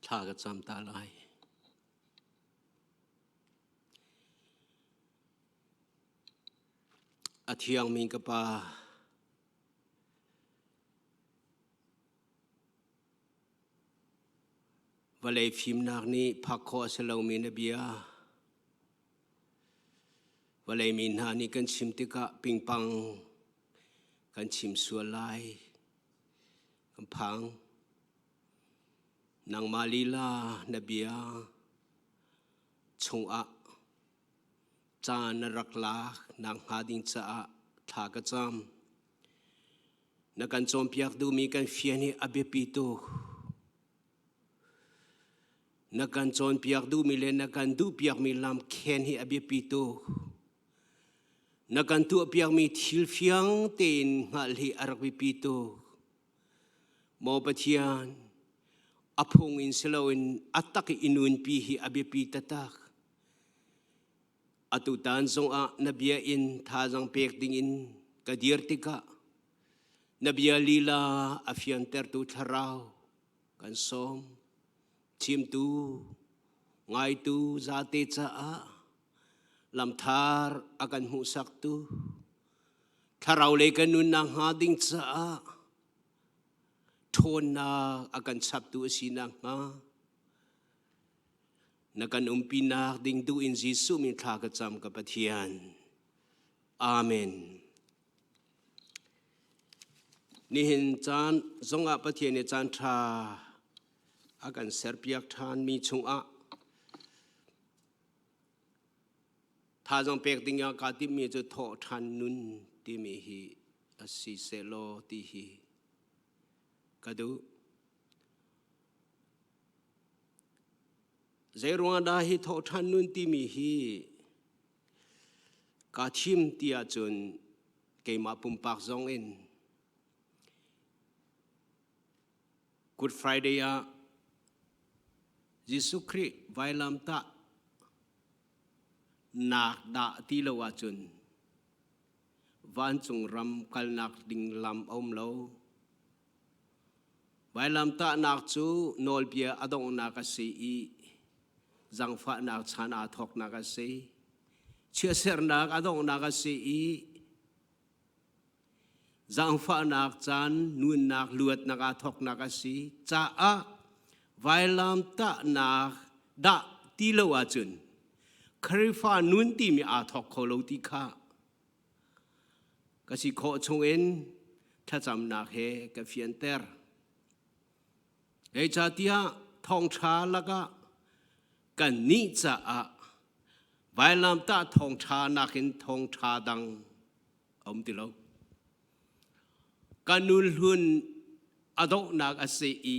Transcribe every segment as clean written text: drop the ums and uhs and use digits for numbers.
Thla ka cam ta lai. A thiangmi ka Pa, vawlei fimnak nih phak khawh a si lomi na bia, vawlei mi hna nih kan chim tikah pingpang kan chim sual lai, kan phang. Nangmah lila na bia chungah caan na rak lak nak hnga ding caah thla ka cam. Na kan cawnpiak duhmi kan fian hi a biapi tuk. Na kan cawnpiak duhmi le na kan duhpiakmi lam khen hi a biapi tuk. Na kan tuahpiakmi thil fiang tein hngalh hi a rak biapi tuk. Maw Pathian, a phung in si loin a tak i nunpi hi a biapi taktak. Atu tan zongah na bia in thazaang pek dingin ka dir tikah na bia lila a fiantertu thlarau kan sawm. Chimtu, ngaitu zate caah lamthar a kan hmuhsaktu thlarau lei kan nunnak hnga ding caah ṭhawnnak a kan chaptu a si nakhnga na kan umpinak ding duh in Jesuh min thla ka cam ka Pathian. Amen. Nihin caan zongah Pathian nih caan ṭha a kan serpiak ṭhanmi chungah Thazaang pek ding ah kaa timhmi cu thawhṭhan nun timi hi a si sehlaw ti hi ka duh. Zeiruang dah hi thawhṭhan nun timi hi kaa thim ti ahcun keimah pumpak zong in Good Friday ah Jesuh Khrih vailamtah nak dah ti lo ahcun vancung ram kalnak ding lam a um lo. Vailamtahnak cu nawlbia a donghnak a si i zangfahnak chan aa thawknak a si. Chiatsernak a donghnak a si i Zaangfahnak caan nunnak luatnak aa thawknak a si caah vailamtahnak dah ti lo ahcun Khrihfa nun timi aa thawk kho lo ti kha ka si khawh chungin thlacamnak he ka fianter. Zeicahtiah thawngṭha lakah kannih caah vailamtah thawngṭha nakin thawngṭha dang a um ti lo. Ka nun hlun a donghnak a si i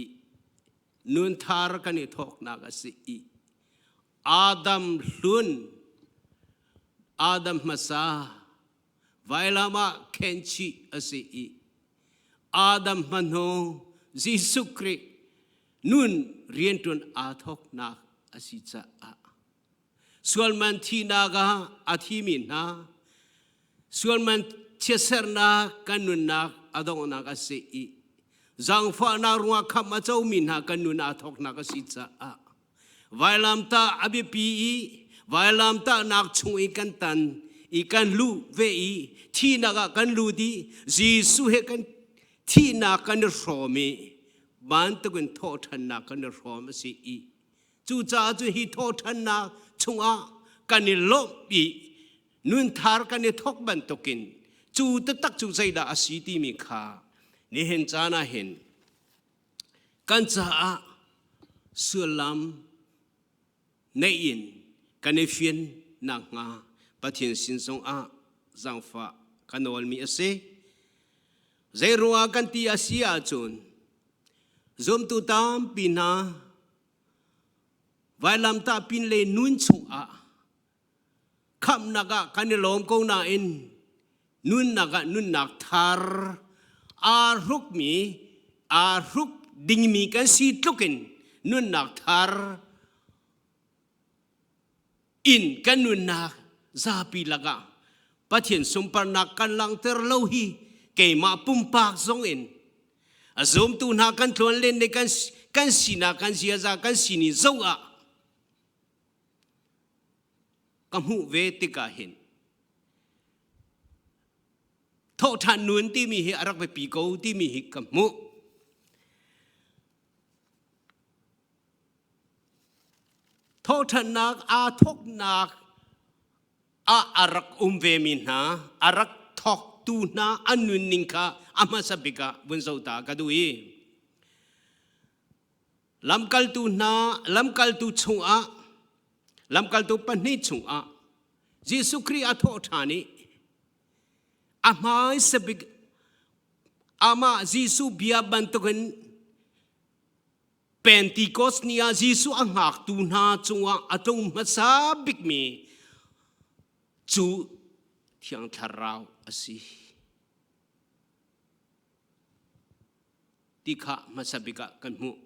nun thar kan i thawknak a si i Adam hlun Adam hmasa vailam ah khenchih a si i Adam hmanung Jesuh Khrih nun rianṭuan aa thawknak a si caah sualman thihnak ah a thimi hna sualman chiatsernak kan nunnak a donghnak a si i zaangfahnak ruangah khamh a comi hna kan nun aa thawknak a si caah vailamtah a biapi i vailamtahnak chung i kan tan i kan luh ve i thihnak ah kan lut i Jesuh he kan thihnak kan i hrawm i bantukin thawhṭhannak kan i hrawm a si i Cucaah cu hi thawhṭhannak chungah kan i lawmh i nunthar kan i thawk bantukin cu taktak cu zeidah a si timi kha nihin caan ah hin kan caah sullam neih in kan i fian nakhnga Pathian sin zongah zaangfah ka nawlmi a si. Zeiruangah kan ti a si ahcun zumtu tampi hna Vailamtah pinlei nun chungah khamhnak ah kan i lawm ko nain nunnak ah nunnak thar aa hrukmi aa hruk dingmi kan si tlukin nunnak thar in kan nunnak zapi lakah Pathian sunparnak kan langhter lo hi keimah pumpak zong in a zumtu hna kan tluan len le kan Kan sinak, kan ziaza, kan sining zoh ah ka hmuh ve tikah hin thawhṭhan nun timi hi a rak biapi ko timi hi ka hmuh. Thawhṭhannak aa thawknak ah a rak um vemi hna, a rak thawktu hna an nunning kha a hmasa bik ah vun zoh ta ka duh i lamkaltu hna lamkaltu chungah lamkaltu pahnih chungah Jesuh Khrih a thawh ṭhan i a hmaisa bik amah Jesuh bia bantukin Pentecost ni ah Jesuh a hngaktu hna cungah a tlung hmasa bikmi cu Thiang Thlarau a si. Ti kha hmasa bik ah kan hmuh.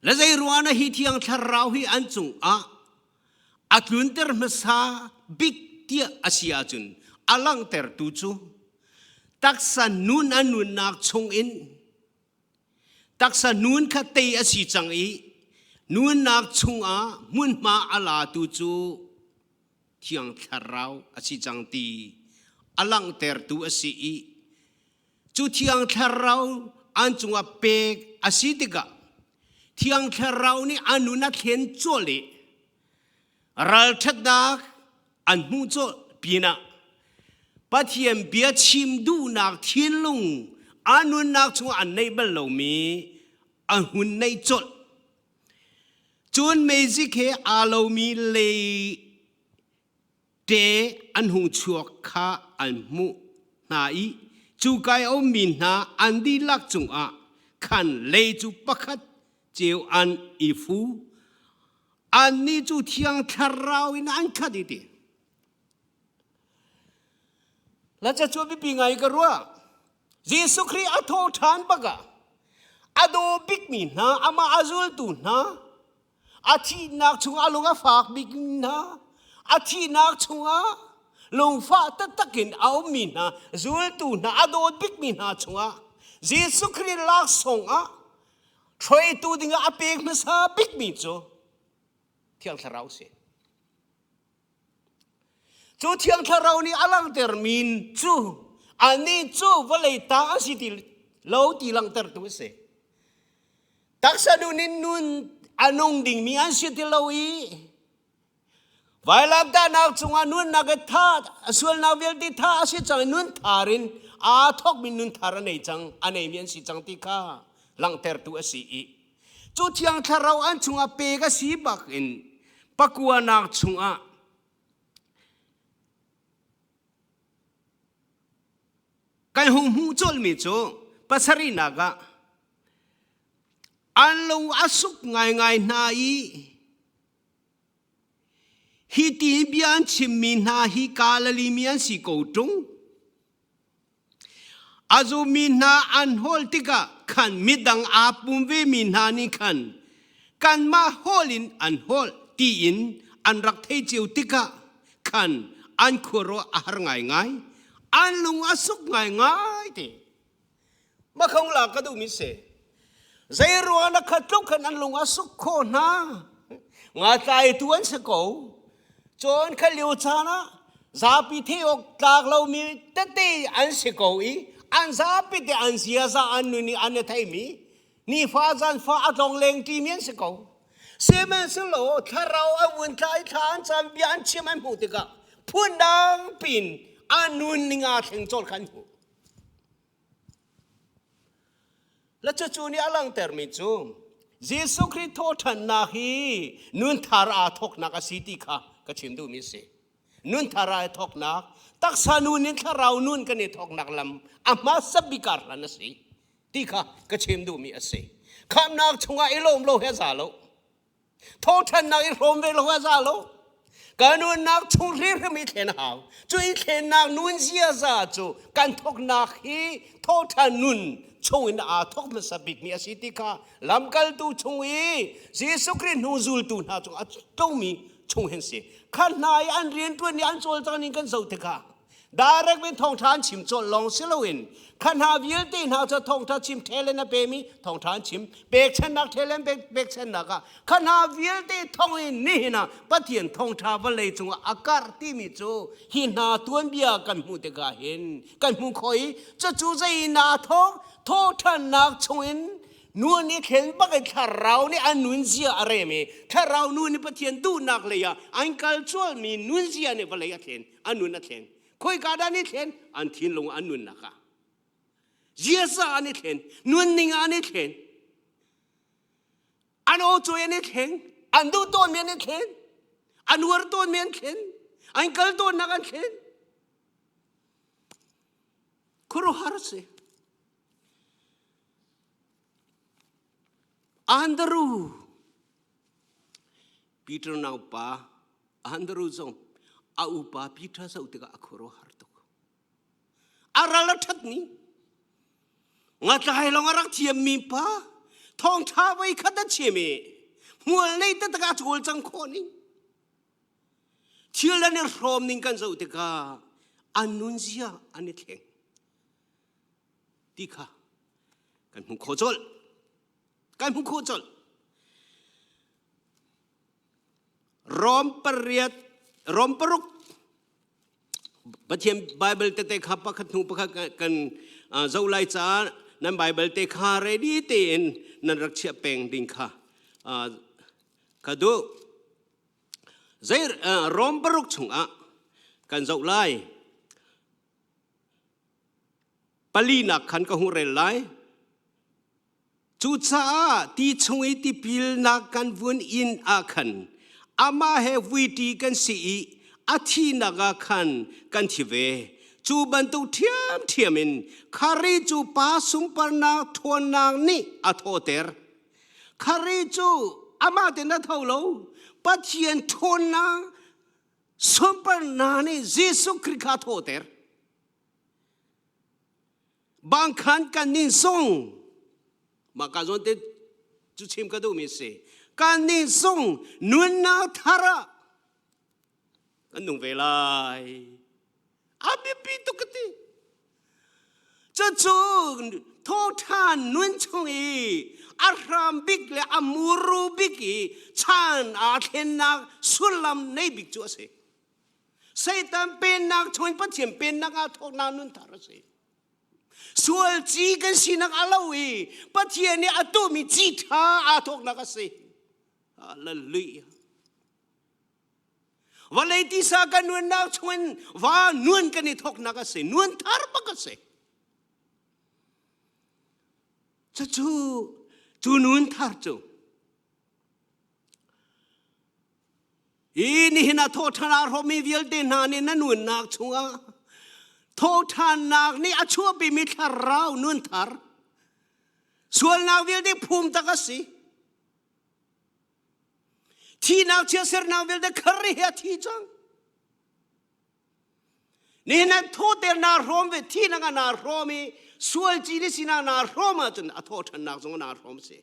Le zei ruang ah hi Thiang Thlarau hi an cungah a tlunter hmasa bik tiah a si ahcun a langhtertu cu taksa nun a nunnak chungin Taksa nun kha tei a si cang i nunnak chungah hmunhma a latu cu Thiang Thlarau a si cang ti a langhtertu a si i cu Thiang Thlarau an cungah pek a si tikah Thiang Thlarau nih a nun a thlen colh i ralṭhatnak an hmuh colh pinah Pathian bia chim duhnak thinlung a nunnak chungah an neih bal lomi a hun neih colh. Cun meizik he aa lomi lei te an hung chuak kha an hmuh hna i cu kai a ummi hna an dihlak cungah khan lei cu pakhat ceu an i fu. Annih cu Thiang Thlarau in an khat i ti. La ca cu biapi ngai ka ruah. Jesuh Khrih a tho ṭhan bak ah a daw bikmi hna, amah a zultu hna, a thihnak chungah a lung a fak bikmi hna, a thihnak chungah lungfah taktak in a ummi hna, zultu hna, a dawt bikmi hna chungah Jesuh Khrih laksawng ah hruaitu dingah a pek hmasa bikmi cu Thiang Thlarau si. Cu Thiang Thlarau nih a langhtermi cu anih cu vawlei ta a si ti lo ti langhtertu a si. Taksa nun in nun a nung dingmi an si ti lo i vailamtahnak cungah nunnak i tha sualnak vialte tha a si cang i nun thar in aa thawkmi nun thar a nei cang a neimi an si cang ti kha langhtertu a si i Cu Thiang Thlarau an chungah pek a si bak in pakuanak chungah kan hung hmuh colhmi cu pasarihnak ah an lung a suk ngaingai hna i hi ti bia an chimmi hna hi Galilee mi an si ko ṭung. A zummi hna an hawl tikah khan midang aa pum vemi hna nih khan kanmah hawl in an hawl tiin an rak thei cio tikah khan an khuaruah a har ngaingai, an lung a suk ngaingai te. Makhong la ka duhmi si. Zei ruang na khat tluk khan an lung a suk khawh hna. Nga tlaitu an si ko. Cun kha lio caan ah zapi thei awk tlak lomi tete an si ko i an zapi te an ziaza an nun i an i theimi nifa zanfa a tlong leng ṭimi an si ko. Sihmanhsehlaw thlarau an vun tla i thla an cam bia an chim an hmuh tikah phundang pin an nun ning aa thleng colh kha an hmuh. Le cucu nih a langhtermi cu Jesuh Khrih thawhṭhannak hi nunthar aa thawknak a si ti kha ka chim duhmi a si. Nunthar aa thawknak, taksa nun in thlarau nun kan i thawknak lam a hmasa bik karhlan a si ti kha ka chim duhmi a si. Khamhnak chungah i lawm lo he a za lo. Thawhṭhannak i hrawm ve lo a za lo. Ka nunnak chung hrimhrim i thlen a hau. Cu i thlennak nun ziaza cu kan thawknak hi thawhṭhan nun chung in aa thawk hmasa bikmi a si ti kha lamkaltu chung i Jesuh Khrih hnu zultu hna cung a tlungmi chung hin si. Kha hna i an rianṭuan i an cawlcang ning kan zoh tikah. Direct in thawngṭha an chim colh lawng si loin kha hna vialte hna cu thawngṭha chim ṭhelen a pemi thawngṭha an chim pekchannak ṭhelen pekchannak ah kha hna vialte thawng in nihin ah Pathian thawngṭha vawlei cungah a karh timi cu hi hna tuanbia kan hmuh tikah hin kan hmuh khawh i cucu zei in aa thawk thawhṭhannak chungin nun i thlen bak in thlarau nih an nunzia a rem i thlarau nun i Pathian duhnak lei ah an kal cualmi nunzia nih vawlei a thlen an nun a thlen khoika dah an i thlen an thinlung an nunnak ah ziaza an i thlen nunning ah an i thlen an aw cawi an i thleng an duh tawnmi an i thlen an uar tawnmi an thlen an kal tawnnak an thlen khuaruahhar a si Andrew Peter naupa Andrew zong a upa Peter zoh tikah a khuaruahhar tuk. A ral a ṭhat ni. Ngatlai lawng a rak thiammi pa thawngṭha voi khat a chim i hmual nei taktak a cawlcang khawh ning. Thil an i hrawm ning kan zoh tikah an nunzia an i thleng ti kha kan hmuh khawh colh. Kan hmuh khawh colh. Rom pariat, Rom paruk Pathian Bible tete kha pakhat hnu pakhat kan zoh lai caah nan Bible te kha ready tein nan rak chiah peng ding kha ka duh. Zei Rom paruk chungah kan zoh lai. Palinak khan ka hung rel lai. Cucaah ti chung i tipilnak kan vun in ah khan amah he vuiṭi kan si i a thihnak ah khan kan thi ve. Cu bantuk ṭhiamṭhiam in Khrih cu Pa sunparnak ṭhawnnak nih a thawhter. Khrih cu amah tein a tho lo, Pathian ṭhawnnak sunparnak nih Jesuh Khrih kha a thawhter. Bangkhan kan nin sung mah ka zawn te cu chim ka duhmi si kan nin sung nunnak thar ah kan nung ve lai a biapi tuk ka ti cucu thawṭhan nun chung i a hram bik le a muru bik i chan aa thlennak sullam nei bik cu a si Satan pennak chungin Pathian pennak ah thawknak nun thar a si. Sual ci kan sinak a lo i Pathian nih a tuhmi ci ṭha aa thawknak a si. Hallelujah. Vawlei tisa kan nunnak chungin va nun kan i thawknak a si. Nun thar bak a si. Cucu cu nun thar cu Hi nihin ah thawhṭhan aa hrawmmi vialte hna nih na nunnak chungah thawhṭhannak nih a chuahpimi thlarau nun thar sualnak vialte phum tak a si. Thihnak chiatsernak vialte khar hi a thi cang. Nihin ah thawhter naa hrawm ve thihnak ah naa hrawm i sual ci ni sinah naa hrawm ahcun a thawhṭhannak zong naa hrawm si.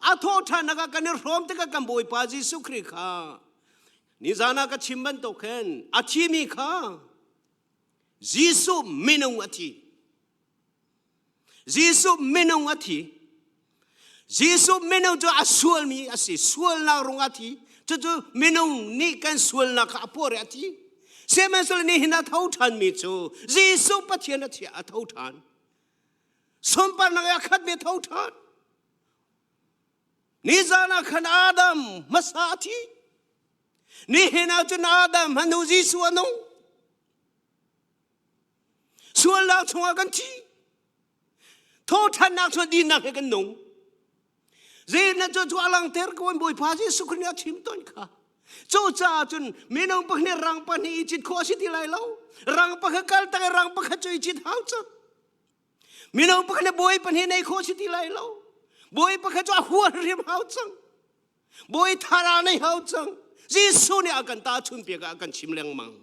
A thawhṭhannak ah kan i hrawm tikah kan Bawipa Jesuh Khrih kha nizan ah ka chim bantuk khin a thimi kha Jesuh minung a thi. Jesuh minung a thi. Jesuh minung cu a sualmi a si. Sualnak rung a thi. Cucu minung nih kan sualnak kha a puar i a thi. Sihmanhsehlaw nihin a tho ṭhanmi cu Jesuh Pathian a thi a tho ṭhan. Sunparnak i a khatmi a tho ṭhan. Nizan ah khan Adam hmasa a thi. Nihin ah cun Adam hanu Jesuh a nung. Sualnak chungah kan thi. Thawṭhannak chungah dinnak he kan nung. Zeina cu cu a langter ko in Bawipa Jesuh Khrih nih a chim tawn kha. Cucaah cun minung pakhat nih rang pahnih i cit khawh a si ti lai lo. Rang pakhat kal tak i rang pakhat cu i cit hau cang. Minung pakhat nih bawi pahnih nei khawh a si ti lai lo. Bawi pakhat cu a hua hrim hau cang. Bawi thara nei hau cang. Jesuh nih a kan tahchun piak ah a kan chim lengmang.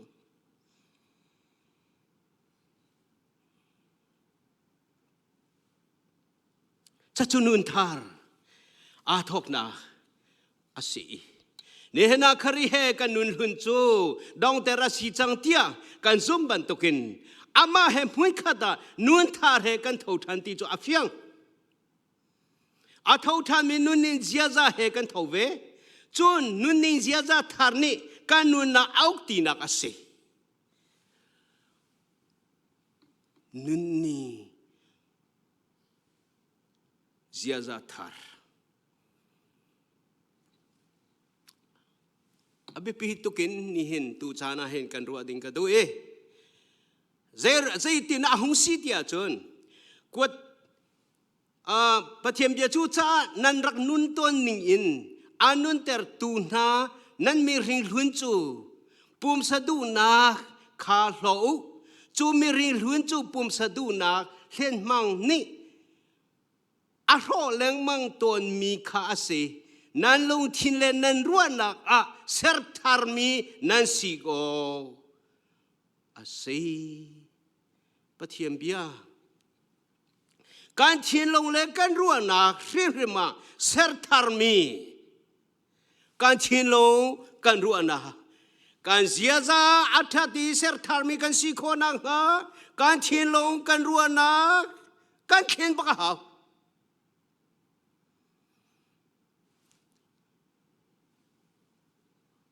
Cucu nun thar aa thawknak a si. Nihin ah Khrih he kan nun hlun cu dongter a si cang tiah kan zumh bantukin amah he hmunkhat ah nun thar he kan tho ṭhan ti cu a fiang. A tho ṭhanmi nunning ziaza he kan tho ve. Cun nunning ziaza thar nih kan nunnak a uk tinak a si. Nunning ziaza thar. A biapi tukin nihin tu caan ah hin kan ruah ding ka duh i zeitin a hung si ti ahcun kuat Pathian bia cu caah nan rak nun tawn ning in a nuntertu hna nan mihring hlun cu pumsa duhnak kha hlaw u. Cu mihring hlun cu pumsa duhnak hlenhmang nih a hrawh lengmang tawnmi kha a si. Nan lungthin le nan ruahnak ah ser tharmi nan si ko a si. Pathian bia Kan thinlung le kan ruahnak hrimhrim ah ser tharmi kan thinlung kan ruahnak kan ziaza a ṭhat i ser tharmi kan si khawh nakhnga kan thinlung kan ruahnak kan thlen bak a hau.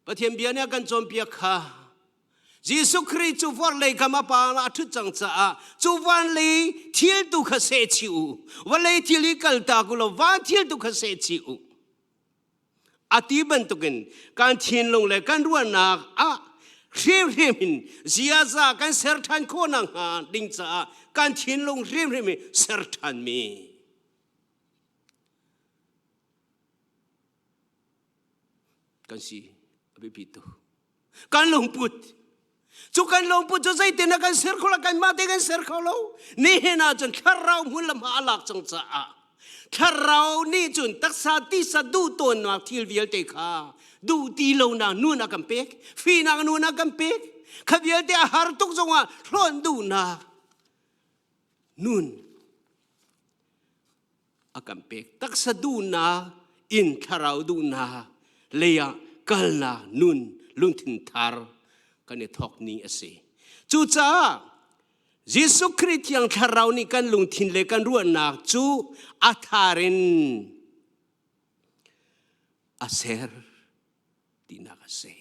Pathian bia nih a kan cawnpiak kha Jesuh Khrih cu vorlei kam a pa a ṭhut cang caah cu van lei thil tu kha seh chih u vawlei thil hi kaltak u law van thil tu kha seh chih u a ti bantukin kan thinlung le kan ruahnak ah hrimhrim in ziaza kan ser ṭhan khawh nakhnga ding caah kan thinlung hrimhrim in ser ṭhanmi kan si a biapi tu kan lungput cu kan lungput cu zeitin ah kan ser kho lo kanmah te kan ser kho lo nihin ah cun thlarau hmun le hma a lak cang caah thlarau nih cun taksa tisa duh tawnnak thil vialte kha duh ti lonak nun a kan pek finak nun a kan pek kha vialte a har tuk zongah hlawn duhnak nun a kan pek. Taksa duhnak in thlarau duhnak lei ah kalnak nun lungthin thar kan i thawk ni a si. Cucaah Jesuh Khrih Thiang Thlarau nih kan lungthin le kan ruahnak cu a thar in a ser tinak a si.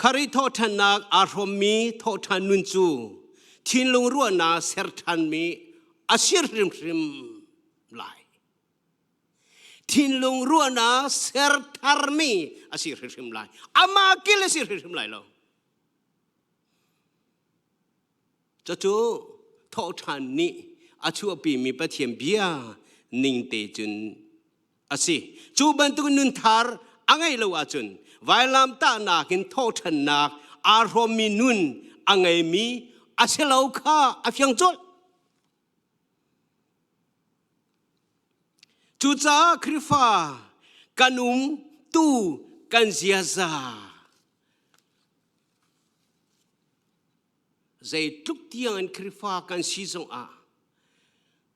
Kharih thawhṭhannak aa hrawmmi thawhṭhan nun cu thinlung ruahnak ser ṭhanmi a si hrimhrim lai. Thinlung ruahnak ser tharmi a si hrimhrim lai. Amah kil a si hrimhrim lai lo. Cucu thawhṭhan nih a chuahpimi Pathian bia ning te cun a si. Cu bantuk nunthar a ngeih lo ahcun vailamtahnak in thawhṭhannak aa hrawmmi nun a ngeimi a si lo kha a fiang colh. Cucaah Khrihfa kan um tu kan ziaza zeitluk tiang in Khrihfa kan si zongah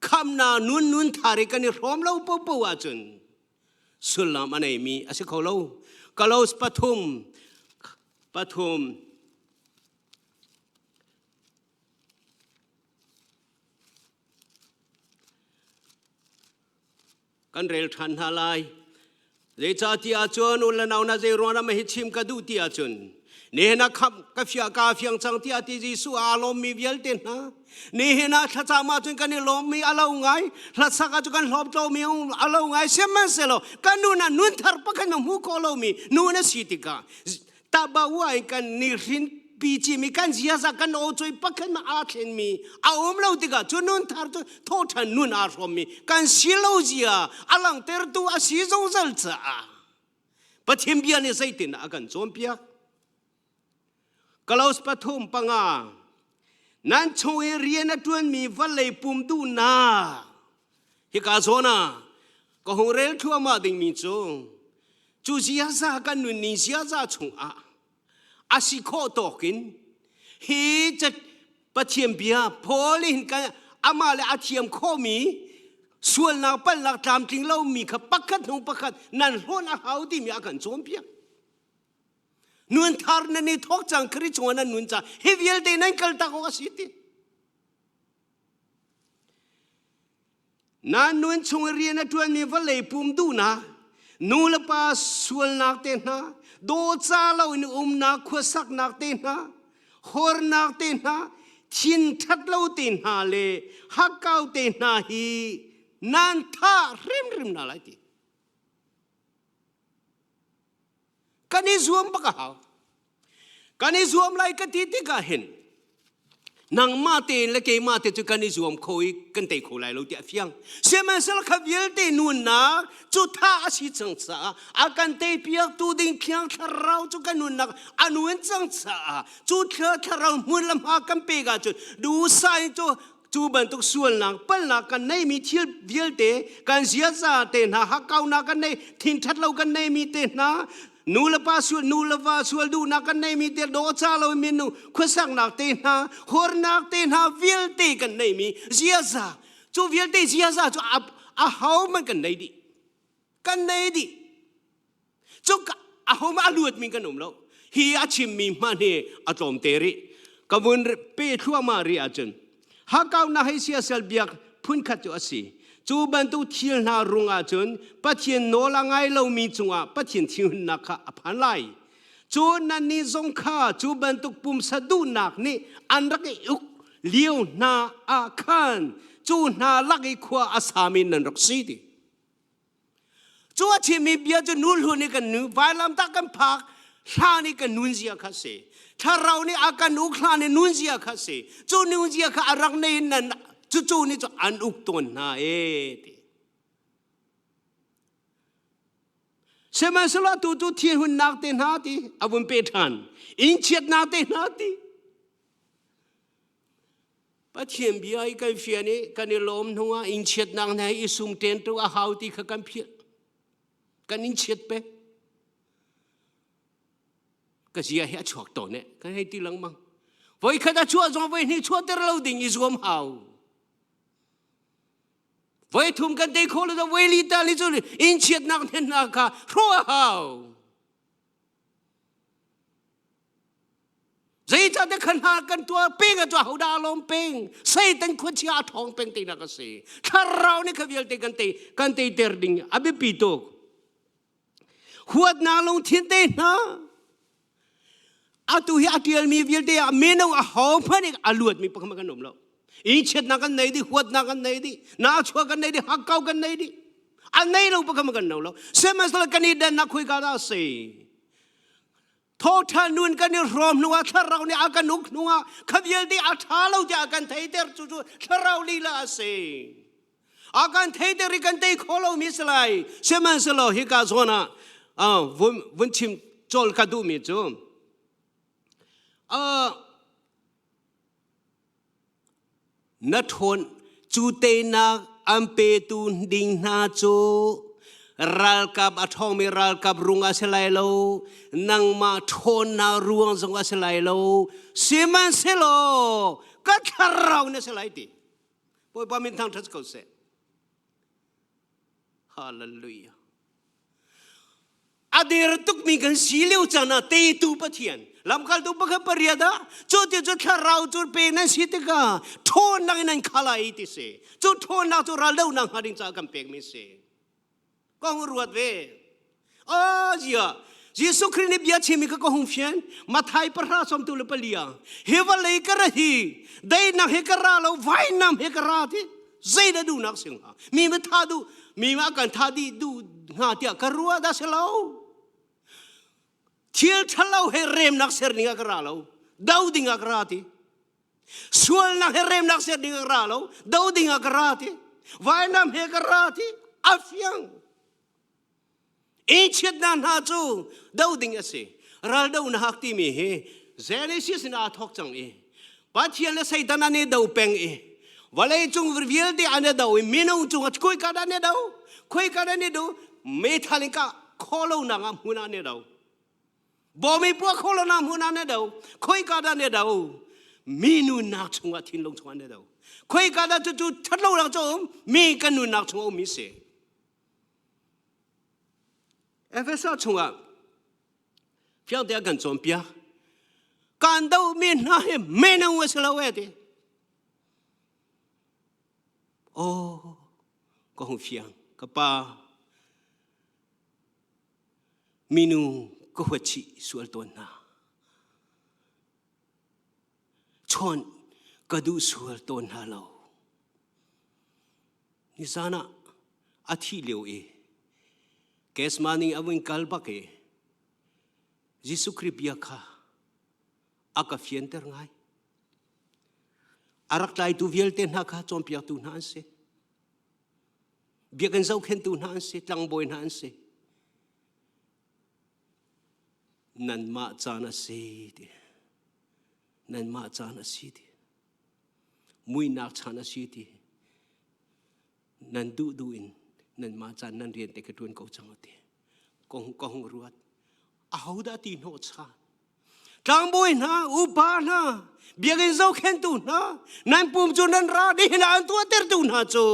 khamnak nun nun thar i kan i hrawm lo popo ahcun sullam a neimi a si kho lo. Kalos pathum pathum kan rel ṭhan hna lai. Zeicahtiah cun u le nau na zei ruangah hi chim ka duh ti ahcun nihin ah khamh ka fia ka fiang cang tiah ti Jesuh aa lawmmi vialte hna nihin ah thlacam ahcun kan i lawmmi a lo ngai hlasak ahcun kan hlawptlomi a lo ngai sihmanhsehlaw kan nun ah nun thar pakhat na hmu khawh lomi nun a si tikah Tabawa in kan ni hrin pi cimi kan ziaza kan aw choi pakhat ma aa thlenmi a um lo tikah cu nun thar cu thawṭhan nun aa hrawmmi kan si lo zia a langhtertu a si zungzal caah Pathian bia nih zeitin a kan cawnpiak Kalos pathum panga nan chung i rian a ṭuanmi vawlei pum duhnak hika zawn ah ka hung rel thluahmah dingmi cu Cu ziaza kan nunning ziaza chungah a si khawh tawk in hi Pathian bia Paul in kan amah le a thiam khawhmi Sualnak palhnak tlamtling lomi kha pakhat hnu pakhat nan hlawn a hau timi a kan cawnpiak. Nun thar nan i thawk cang Khrih chungah nan nun ca hi vialte nan kal tak awk a si ti. Na nun chung i rian a ṭuanmi vawlei pum duhnak, nu le pa sualnak te hna, dawca loin umnak khuasaknak te hna, hornak te hna, thin ṭhat lo te hna le hakkau te hna hi nan thah hrimhrim hna lai ti. Kan i zuam bak a hau. Kan i zuam lai ka ti tikah hin nangmah tein le keimah te cu kan i zuam kho i kan tei kho lai lo tiah fiang. Sihmanhsehlaw kha vialte nunnak cu tha a si cang caah a kan teipiaktu ding Thiang Thlarau cu kan nunnak a nun cang caah cu Thlarau hmun le hma kan pek ahcun duhsah in cu cu bantuk sualnak palnak kan neimi thil vialte kan ziaza te hna hakkaunak kan nei thinṭhat lo kan neimi te hna nu le pa sual nu le va sual duhnak kan neimi te dawca lo mi nu khuasaknak te hna hornak te hna vialte kan neimi ziaza cu vialte ziaza cu a ho man kan nei dih kan nei dih cu aho a luatmi kan um lo hi a chimmi hmanh hi a tlawmte rih ka vun pe thluahmah rih ahcun hakau na hei siasal biak phunkhat cu a si cu bantuk thil hna rung ahcun Pathian nawl a ngai lomi cungah Pathian thinhunnak kha a phan lai cu nannih zong kha cu bantuk pumsa duhnak nih an rak i uk lio hna ah khan cu hna lak i khua a sami nan rak si ti Cu a chimmi bia cu nu hlun i kan nu vailamtah kan phak hlan i kan nun zia kha si. Thlarau nih a kan uk hlan i nun zia kha si. Cu nun zia kha a rak nei nan cucu nih cu an uk tawn hna e ti. Sihmanhsehlaw tu cu thinhunnak te hna ti a vun pe ṭhan. Innchiatnak te hna ti. Pathian bia i kan fian i kan i lawm hnuah innchiatnak hna i sum ṭen tu a hau ti kha kan philh. Kan innchiat pe. Ka zia hi a chuak tawn eh kan hei ti lengmang. Voikhat a chuah zong voi hnih chuahter lo ding i zuam hau. Voi thum kan tei kho lo voi li ta li cu innchiatnak hna kha hrawh a hau. Zeicahtiah khan hna kan tuah peng ah cu hodah a lawm peng Satan khuachia a ṭhawng peng tinak a si thlarau nih kha vialte kan tei kan teiter ding a biapi tuk huatnak lungthin te hna atu hi a ṭialmi vialte ah mino a ho hmanh in a luatmi pakhat kan um lo innchiatnak kan nei dih huatnak kan nei dih nachuah kan nei dih hakkau kan nei dih a nei lo pakhat kan no lo sihmanhsehlaw kan i dannak khuika dah a si Thawngṭha nun kan i hrawm hnuah thlarau nih a kan uk hnuah kha vialte a ṭha lo tiah a kan theiter cu cu thlarau lila a si. A kan theiter i kan tei kho lomi si lai. Sihmanhsehlaw hika zawn ah vun, vun chim cawl ka duhmi cu Na ṭhawn cu teinak an petu ding hna cu ralkap a ṭhawngmi ralkap rung a si lai lo, nangmah ṭhawnnak ruang zong a si lai lo, sihmanhsehlaw ka thlarau na si lai ti. Bawipa min thangṭhat ko seh. Hallelujah. A der tukmi kan si lio caan ah teitu Pathian lamkaltu pakhat pariat ah cu ti cu thlarau cu pe nan si tikah ṭhawnnak in an kha lai ti si cu ṭhawnnak cu raldohnak hnga ding caah kan pekmi si ka hung ruat ve a zia Jesuh Khrih nih bia chimmi kha ka hung fian Mathai pahra sawmtu le palia hi vawlei ka ra hi deinak he ka ra lo vainam he ka ra ti zei dah duhnak si hnga mi ma tha duh mi ma kan tha dih duh hnga tiah ka ruah dah si lo thil ṭhalo he remnak ser ding ah ka ra lo do ding ah ka ra ti sualnak he remnak ser ding ah ka ra lo do ding ah ka ra ti vainam he ka ra ti a fiang Innchiatnak hna cu do ding a si. Raldonak timi hi Genesis in aa thawk cang i Pathian le Satan an i do peng i vawlei cung vialte an i do i minung cung ah khoika dah an i do khoika dah an i do meithal in kah khawh lonak ah hmun ah an i do bawm i puah khawh lonak hmun ah an i do khoika dah an i do. Mi nunnak chungah thinlung chungah an i do. Khoika dah cucu ṭhatlonak cu a um? Mi kan nunnak chungah a ummi si. Efesa chungah fiangte a kan cawnpiak. Kan dohmi hna hi minung a si lo e ti. Oh, ka hung fiang. Ka pa, minu ka huat chih sual tawn hna. Chawnh ka duh sual tawn hna lo. Nizan ah a thih lio i Kesmani a vun kal bak i Jesuh Khrih bia kha a ka fianter ngai. A rak tlaitu vialte hna kha cawnpiaktu hna an si. Biakinn zohkhentu hna an si, tlangbawi hna an si. Nanmah caan a si ti. Nanmah caan a si ti. Muihnak chan a si ti. Nan duh duh in nanmah caan nan rian te ka ṭuan ko cang ti. Ka hung ruat. Ahodah ti hnawh chan? Tlangbawi hna, upa hna, biakinn zohkhentu hna, nan pum cu nan ra nihin ah an tuahtertu hna cu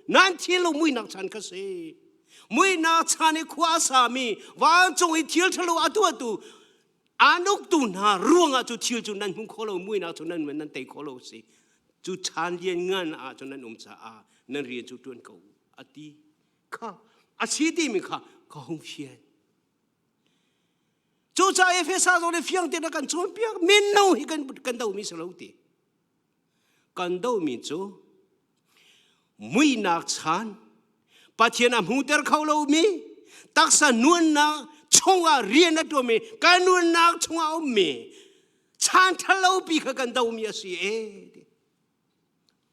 nan thil muihnak chan kha si. Muihnak chan i khua a sami vancung i thil ṭhalo a tuahtu an uktu hna ruangah cu thil cu nan hmu kho lo, muihnak cu nan nan tei kho lo si. Cu chan lian ngan ah cun nan um caah nan rian cu ṭuan ko a ti kha a si timi kha ka hung fian. Cucaah Efesa zong nih fiang tein a kan cawnpiak. Minno hi kan kan domi si lo ti. Kan domi cu muihnak chan Pathian a hmuter kho lomi taksa nunnak chungah rian a ṭuanmi kan nunnak chungah a ummi chan ṭhalopi kha kan domi a si e.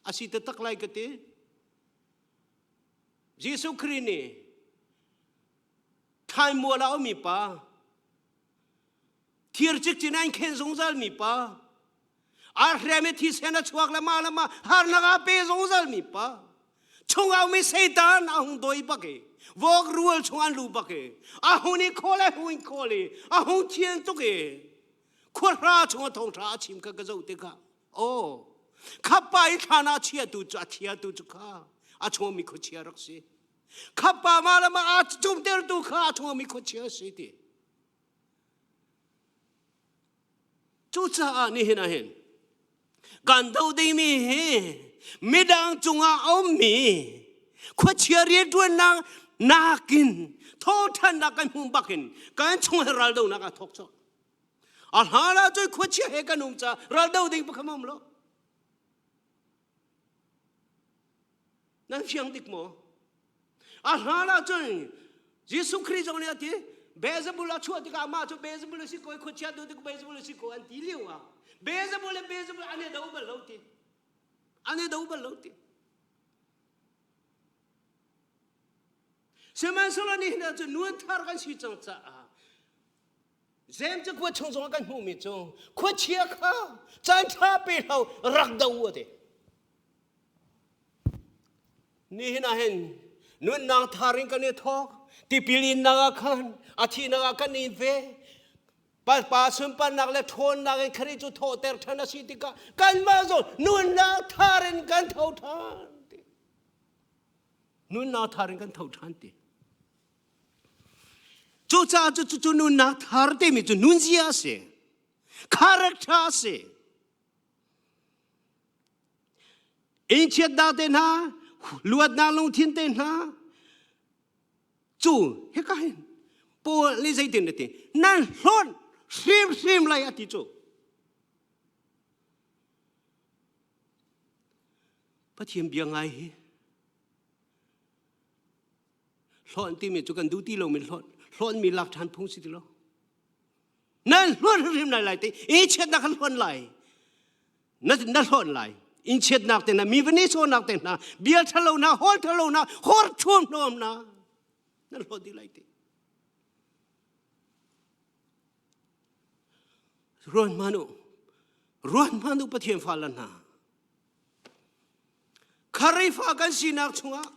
A si taktak lai ka ti. Jesuh Khrih nih Thlaimual ah ummi pa, thir cikcin an khen zungzal mi pa, aa hrem i thisen a chuak le mah le mah harnak a pe zungzal mi pa, chungah ummi Satan a hung doi bak i vok rual chung an lu bak i a hun i khawl a hun khawl i a hung thian tuk i khuahra chung a thawngṭha a chim kha ka zoh tikah aw khapa i thlan ah chiatu cu a chiatu cu kha a chung mi khuachia rak si. Khapa ma le ma a cumtertu kha a thawmi khuachia a si ti. Cucaah nihin ah hin kan do dingmi hi midang cungah a ummi khuachia rianṭuannak nakin thawṭhannak kan hmuh bakin kan chung he raldonak a thawk cawk. A hlan ah cun khuachia he kan um caah raldo ding pakhat um lo. Nan fiang dik maw? A hlan ahcun Jesuh Khrih zong nih a ti Beelzebul a chuah tikah amah cu Beelzebul a si ko i khuachia tu tik Beelzebul a si ko an ti lio ah Beelzebul le Beelzebul an i do bal lo ti. An i do bal lo ti. Sihmanhsehlaw nihin ah cun nuan thar kan si cang caah Zem cu khua chung zongah kan hmuhmi cu khuachia kha caan ṭha pe hlo rak do u a ti. Nihin ah hin nunnak thar in kan i thawk. Tipil innak ah khan a thihnak ah kan in ve. Pa, pa sunparnak le ṭhawnnak in Khrih cu thawhter ṭhan a si tikah kanmah zong nunnak thar in kan tho ṭhan ti. Nunnak thar in kan tho ṭhan ti. Cucaah cu cu nunnak thar timi cu nunzia a si. Character a si. Innchiatnak te hna, luatnak lungthin te hna, cu hika hin Paul nih zeitin a ti? Nan hlawt hrimhrim lai a ti cu. Pathian bia ngai hi hlawnh timi cu kan duh ti lomi hlawnh hlawnmi lak ṭhan phung si ti lo nan hluan hrimhrim lai lai ti i chiatnak kan hluan lai na na hluan lai in chiatnak te na mi va ni sawnak te hna bia ṭhalo na hawl ṭhalo na hor thuam hnawm na nan hlawt dih lai ti ruan hman u ruan hman u pathian fa la hna Khrihfa kan sinak chungah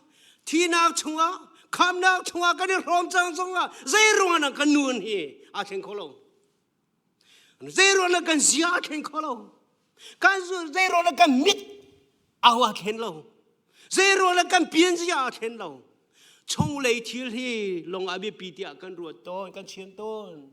thinak chungah khamnak chungah kan i hrawm cang zongah zeiruang ah kan nun hi aa thleng kho lo. Zeiruang ah kan zia aa thleng kho lo. Kan zeiruang le kan mit au a thlen lo. Zeiruang le kan pianzia a thlen lo. Chunglei thil hi lung a biapi tiah kan ruat tawn, kan chim tawn.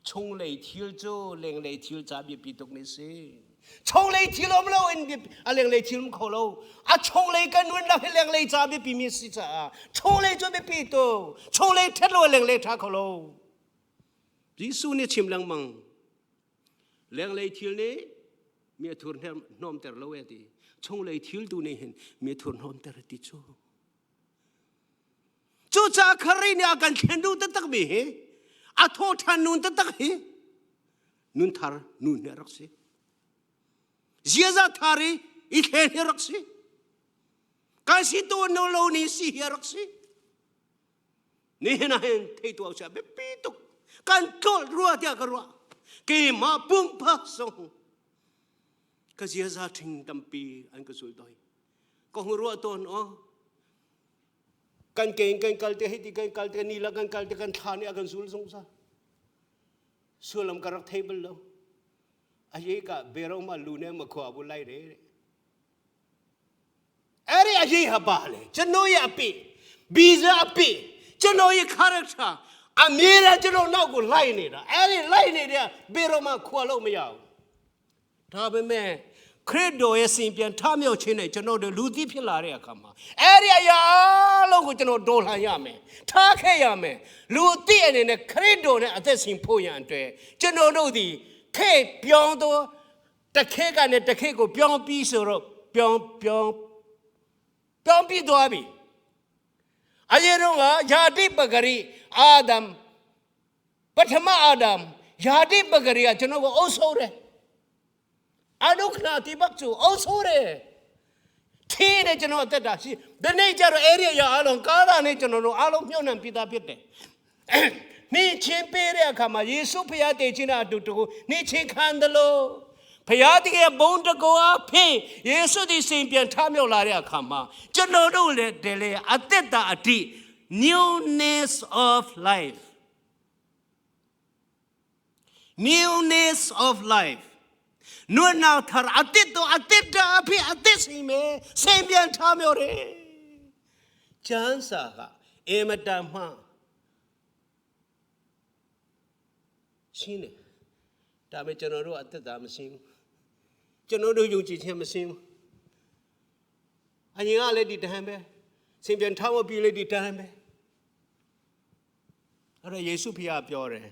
Chunglei thil cu lenglei thil ca biapi tuk mi si. Chunglei thil um lo in a lenglei thil um kho lo. A chunglei kan nunnak hi lenglei ca biapi mi si caah chunglei cu biapi tuk. Chunglei ṭhat lo lenglei ṭha kho lo. Jesuh nih chim lengmang. Lenglei thil nih mi a thur hnawmter lo e ti. Chunglei thil tu nih hin mi a thur hnawmter ti cu. Cucaah Khrih nih a kan thlen duh taktak mi hi a thawhṭhan nun taktak hi nun thar nun hi a rak si. Ziaza thar i i thlen hi a rak si. Kan si tu no lo ni si hi a rak si. Nihin ah hin thei tu sia biapi tuk kan tlolh rua tiah ka ruah. Keimah pumpak zong ka ziaza ṭhing tampi an ka zul doi. Ka hung ruah tawn aw kan ke in kan kal te hei ti kan kal te ni la kan kal te kan thla nih a kan zul zungzal. Sullam ka rak thei bal lo. A ye ka bero ma lu ne ma khua bu lai re. Ari a ye ha ba le chano ye api biza api chano ye character a mi la chano nau ku lai ne da ari lai ne da bero ma khua lo ma yaw ဒါပေမဲ့ခရစ်တော်ရဲ့စင်ပြန်ထမြောက်ခြင်းနဲ့ကျွန်တော်တို့လူသိဖြစ်လာတဲ့အခါမှာအဲ့ဒီအရာအလုံးကိုကျွန်တော်ဒေါ်လှန်ရမယ်ထားခဲ့ရမယ်လူသိအနေနဲ့ခရစ်တော်နဲ့အသက်ရှင်ဖို့ရန်အတွက်ကျွန်တော်တို့ဒီခေပြောင်းသောတခေကနေတခေကိုပြောင်းပြီးဆိုတော့ပြောင်းပြောင်းပြောင်းပြီးသွားပြီအရင်တော့ကယာတိပဂရိအာဒမ်ပထမအာဒမ်ယာတိပဂရိကကျွန်တော်ကိုအုပ်ဆိုးတယ် အနုခနာတိဘတ်ကျူအုပ်ဆိုးတယ်ထင်းနဲ့ကျွန်တော်အသက်တာရှိဒီနေ့ကျတော့အဲ့ဒီအရာအလုံးကားတာနဲ့ကျွန်တော်တို့အလုံးမြုပ်နှံပြီးသားဖြစ်တယ်နေချင်းပေးတဲ့အခါမှာယေရှုဖခင်တည်ခြင်းအတူတူနေချင်းခံတယ်လို့ဖခင်တကယ်ဘုန်းတကောအဖေယေရှုသည်စင်ပြန်ထမြောက်လာတဲ့အခါမှာကျွန်တော်တို့လည်းတလေအသက်တာအတိ newness of life newness of life နွနာထရအတိတော့အတိတာအဖေအတိစီမေစင်ပြန်ထမြောက်တယ်ကျမ်းစာကအင်မတန်မှရှင်းတယ်ဒါပေမဲ့ကျွန်တော်တို့အသက်တာမရှင်းဘူးကျွန်တော်တို့ယုံကြည်ခြင်းမရှင်းဘူးအရင်ကလည်းဒီတဟန်ပဲစင်ပြန်ထမပြီးလည်းဒီတဟန်ပဲအဲ့တော့ယေရှုဖခင်ပြောတယ်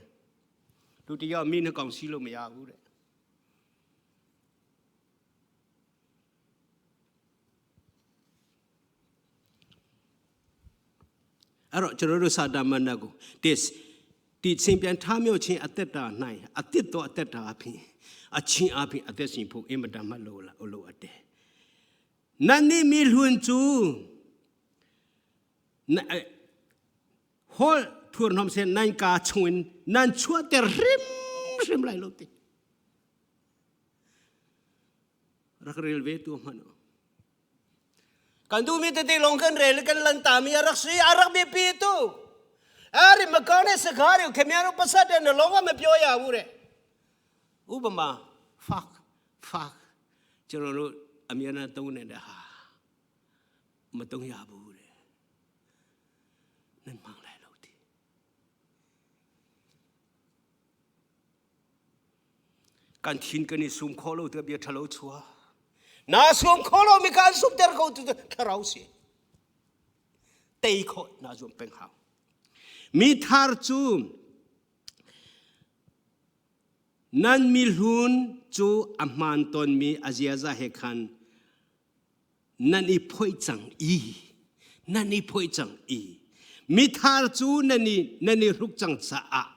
လူတယောက်မိနှကောင်စီးလို့မရဘူးတဲ့အဲ့တော့ကျွန်တော်တို့စာတမန်တော်ကိုဒီဒီစင်ပြန်ထားမြောက်ခြင်းအသက်တာ၌အသက်တော်အသက်တာအဖြစ်အချင်းအဖြစ်အသက်ရှင်ဖို့အင်မတန်မှလိုလာလိုအပ်တယ်။နန်နီမီလွန်ကျူဟောထူနမ်စင်နိုင်ကာချွင်နန်ချွတ်တဲ့ရင်ရင်လိုက်လို့တိรักเรลเวตัวมันกันดูมีแต่ลงกันเรลกันลันตามีรักสีรักเบียปีตัวအဲ့ဒီမကောင်းတဲ့စကားတွေကိုခင်ဗျားတို့ပတ်သက်တဲ့နှလုံးကမပြောရဘူးတဲ့ဥပမာ fuck fuck ကျွန်တော်တို့အမြဲတမ်းသုံးနေတဲ့ဟာမသုံးရဘူးတဲ့နင်မောင်လိုက်လို့ဒီကန်တင်ကနေဆုံခေါ်လို့တပြထလို့ချွာနာဆုံခေါ်လို့မိကန်ဆုံတဲ့ကိုတူထရောစီတေခေါနာဇုံပင်ဟာမိသားကျူ nan mi hlun cu a hmaan tawnmi a ziaza he khan nan i phoih cang i nan i phoih cang i mithar cu nan i nan i hruk cang caah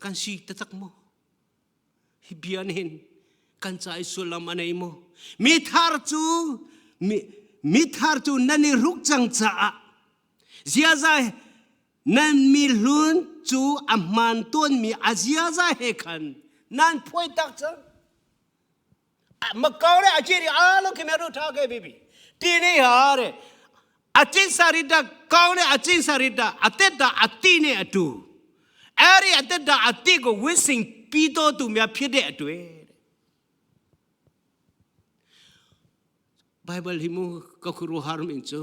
kan si taktak maw hi bia nih hin kan ca i sullam a nei maw mithar cu mithar cu nan i hruk cang caah ziaza nan mi hlun cu a hmaan tawnmi a ziaza he khan nan phuai tak cang မကောင်းတဲ့အကျင့်တွေအားလုံးခင်ဗျားတို့ထားခဲ့ပြီးပြီဒီနေ့ဟာတဲ့အကျင့်စာရိတ္တကောင်းတဲ့အကျင့်စာရိတ္တအသက်တာအတိနဲ့အတူအဲ့ဒီအသက်တာအတိကိုဝိစင် pi to tu mia phiat de atwe. Bible hi mu ka khuru har min cu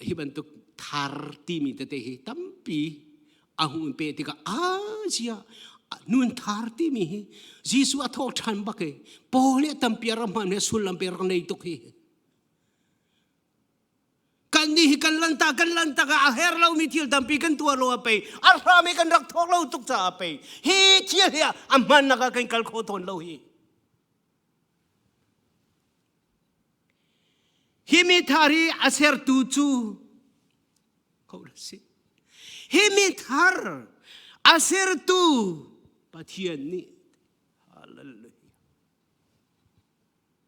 hi bantuk thar timi tete hi tampi a hung pe tikah a zia nun thar timi hi Jesuh a thawh ṭhan bak i Paul nih tampi a rak hman he sullam pe rak nei tuk hi kan nih hi kan lanta kan lanta a her lomi thil tampi kan tuah lo a pei a hram i kan rak thawk lo tuk caah pei hi thil hi a hmannak ah kan kal kho tawn lo hi Hi mi thar hi a sertu cu ko si. Hi mi thar a sertu Pathian nih Hallelujah.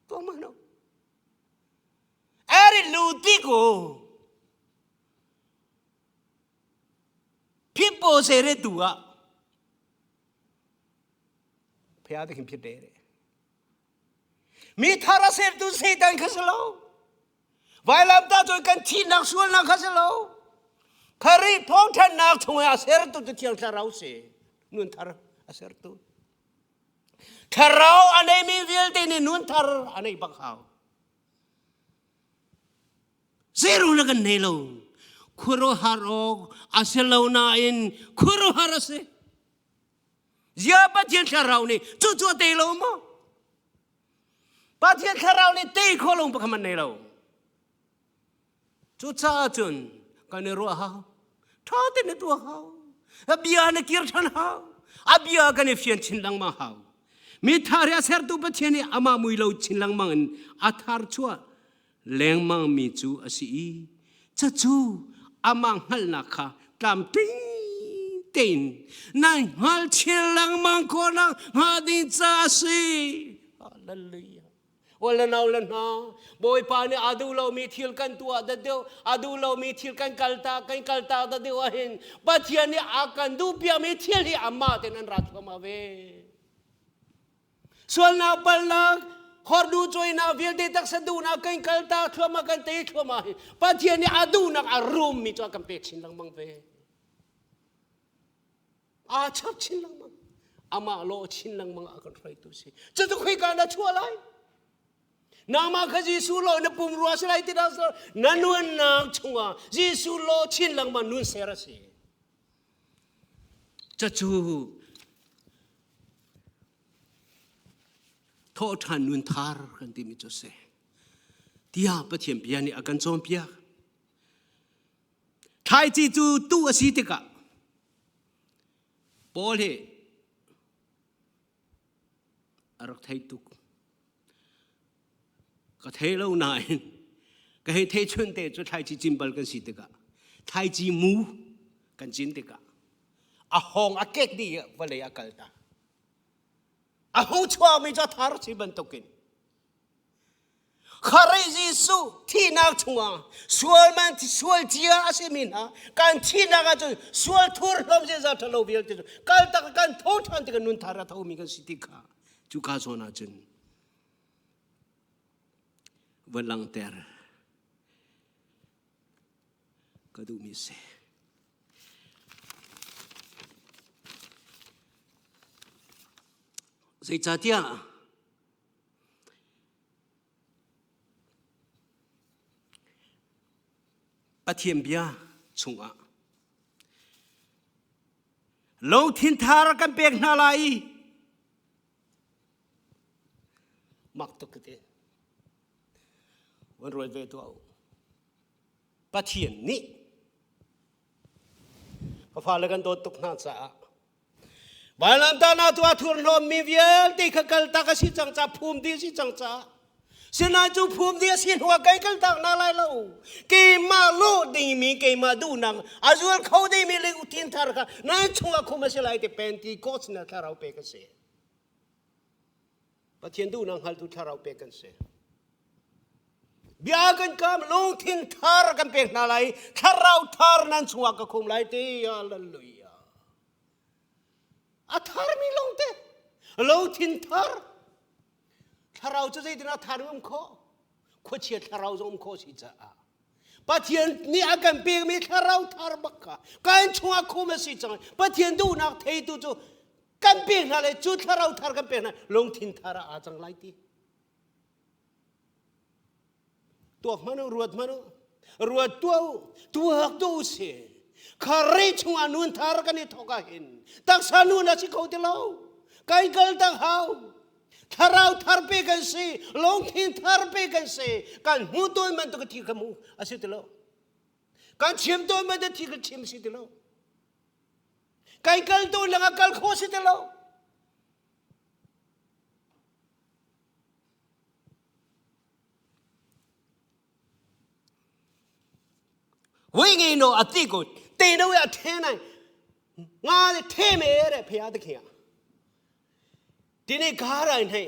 Tuah mana? Eri lu ti ko. Phipo se re tu ah ဖျားသခင်ဖြစ်တယ်တဲ့မိသားရစေသူစေတန်ခစလောဝိုင်လမ်တာတို့ကန်ချီနောက်ဆွလနာခစလောခရီဖုံးထနာထုံရဆဲတူတချေလရောစေနွန်သရအဆဲတူထရောအနေမီဝီလ်တင်းနွန်သရအနေဘခါ Zero na kan nei lo. Khuaruahhar awk a si lo nain khuaruahhar a si. Zia Pathian thlarau nih cucu a tei lo maw? Pathian thlarau nih tei kho lo pakhat man nei lo. Cucaah cun kan i ruah hau. Ṭha tein na tuah hau. A bia na kir ṭhan hau. A bia kan i fian chin lengmang hau. Mi thar i a sertu Pathian nih amah mui lo chin lengmang in a thar chuah lengmang mi cu a si i cucu amah hngalhnak kha tlamtling tein nan hngal chin lengmang khawhnak hnga ding ca a si. Hallelujah. Wala nau le hna Bawipa nih a duh lomi thil kan tuah da deuh a duh lomi thil kan kalta kan kalta da deuh ahhin Pathian nih a kan duh piakmi thil hi amah ten an ra thluahmah ve. Sualnak palnak hordu cuainak vialte taksa duhnak kan kalta thluahmah kan tei thluahmah hi Pathian nih a duhnak a rummi cu a kan pek chin lengmang ve. Aa chap chin lengmang. Amah law chin lengmang a kan hruaitu si. Cucu khoika na chuah lai? Nangmah kha Jesuh law na pum rua si lai ti dah na nunnak chungah Jesuh law chin lengmang nun ser a si. Cucu thawhṭhan nun thar kan timi cu a si. Tiah Pathian bia nih a kan cawnpiak. Thlaici cu tuh a si tikah Paul hi a rak thei tuk. Ka thei lo nain ka hei thei chun te cu thlaici cin bal kan si tikah thlaici mu kan cin tikah a hawng a kek dih i vawlei a kal ta. A hung chuakmi cu a thar si bantukin Kharih Jesuh thihnak chungah sual man sual cia a simi hna kan thihnak ahcun sual thur hlawm ziaza ṭhalo vialte cu kaltak kan tho ṭhan tikah nun thar a thomi kan si ti kha cuka zawn ahcun va langhter ka duhmi a si. Zeicahtiah Pathian bia chungah lungthin thar kan pek hna lai i mak tuk ka ti. Van ruat ve tuah u. Pathian nih ka fale kan dawt tuk hna caah Vailamtahnak tu a thurhnawmmi vialte kha kaltak a si cang ca phum dih a si cang ca Sinain cu phum dih a si hnuah kei kaltak na lai lo. Keimah lawh dingmi keimah duhnak a zual kho dingmi lungthin thar kha nan chungah khum a si lai ti Pentecost na thlarau pek a si. Pathian duhnak hngaltu thlarau pek kan si. Bia kan kam lungthin thar kan pek hna lai thlarau thar nan chungah ka khum lai ti hallelujah. A tharmi lawngte lungthin thar thlarau cu zeitin a thar um khawh khuachia thlarau zong um khawh si caah. Pathian nih a kan pekmi thlarau thar bak kha kan chungah khum a si cang. Pathian duhnak theitu cu kan pek hna le cu thlarau thar kan pek hna lungthin thar ah aa cang lai ti. Tuak hmanh u, ruat hmanh u, ruat tuah u, tuak tuah u si. Kha chungah nun thar kan i thawk ah hin taksa nun a si kho ti lo. Kan kal tak hau. Thlarau thar pe kan si, lungthin thar pe kan si. Kan hmu tawn bantuk thi kan hmu a si ti lo. Kan chim tawn bantuk thi kan chim si ti lo. Kan kal tawn lengah kal khawh si ti lo. ဝိငိနောအတိကိုတေတော့ရထဲနိုင်ငါလည်းထဲမယ်တဲ့ဖရာသခင်ကဒီနေ့ကားတိုင်း၌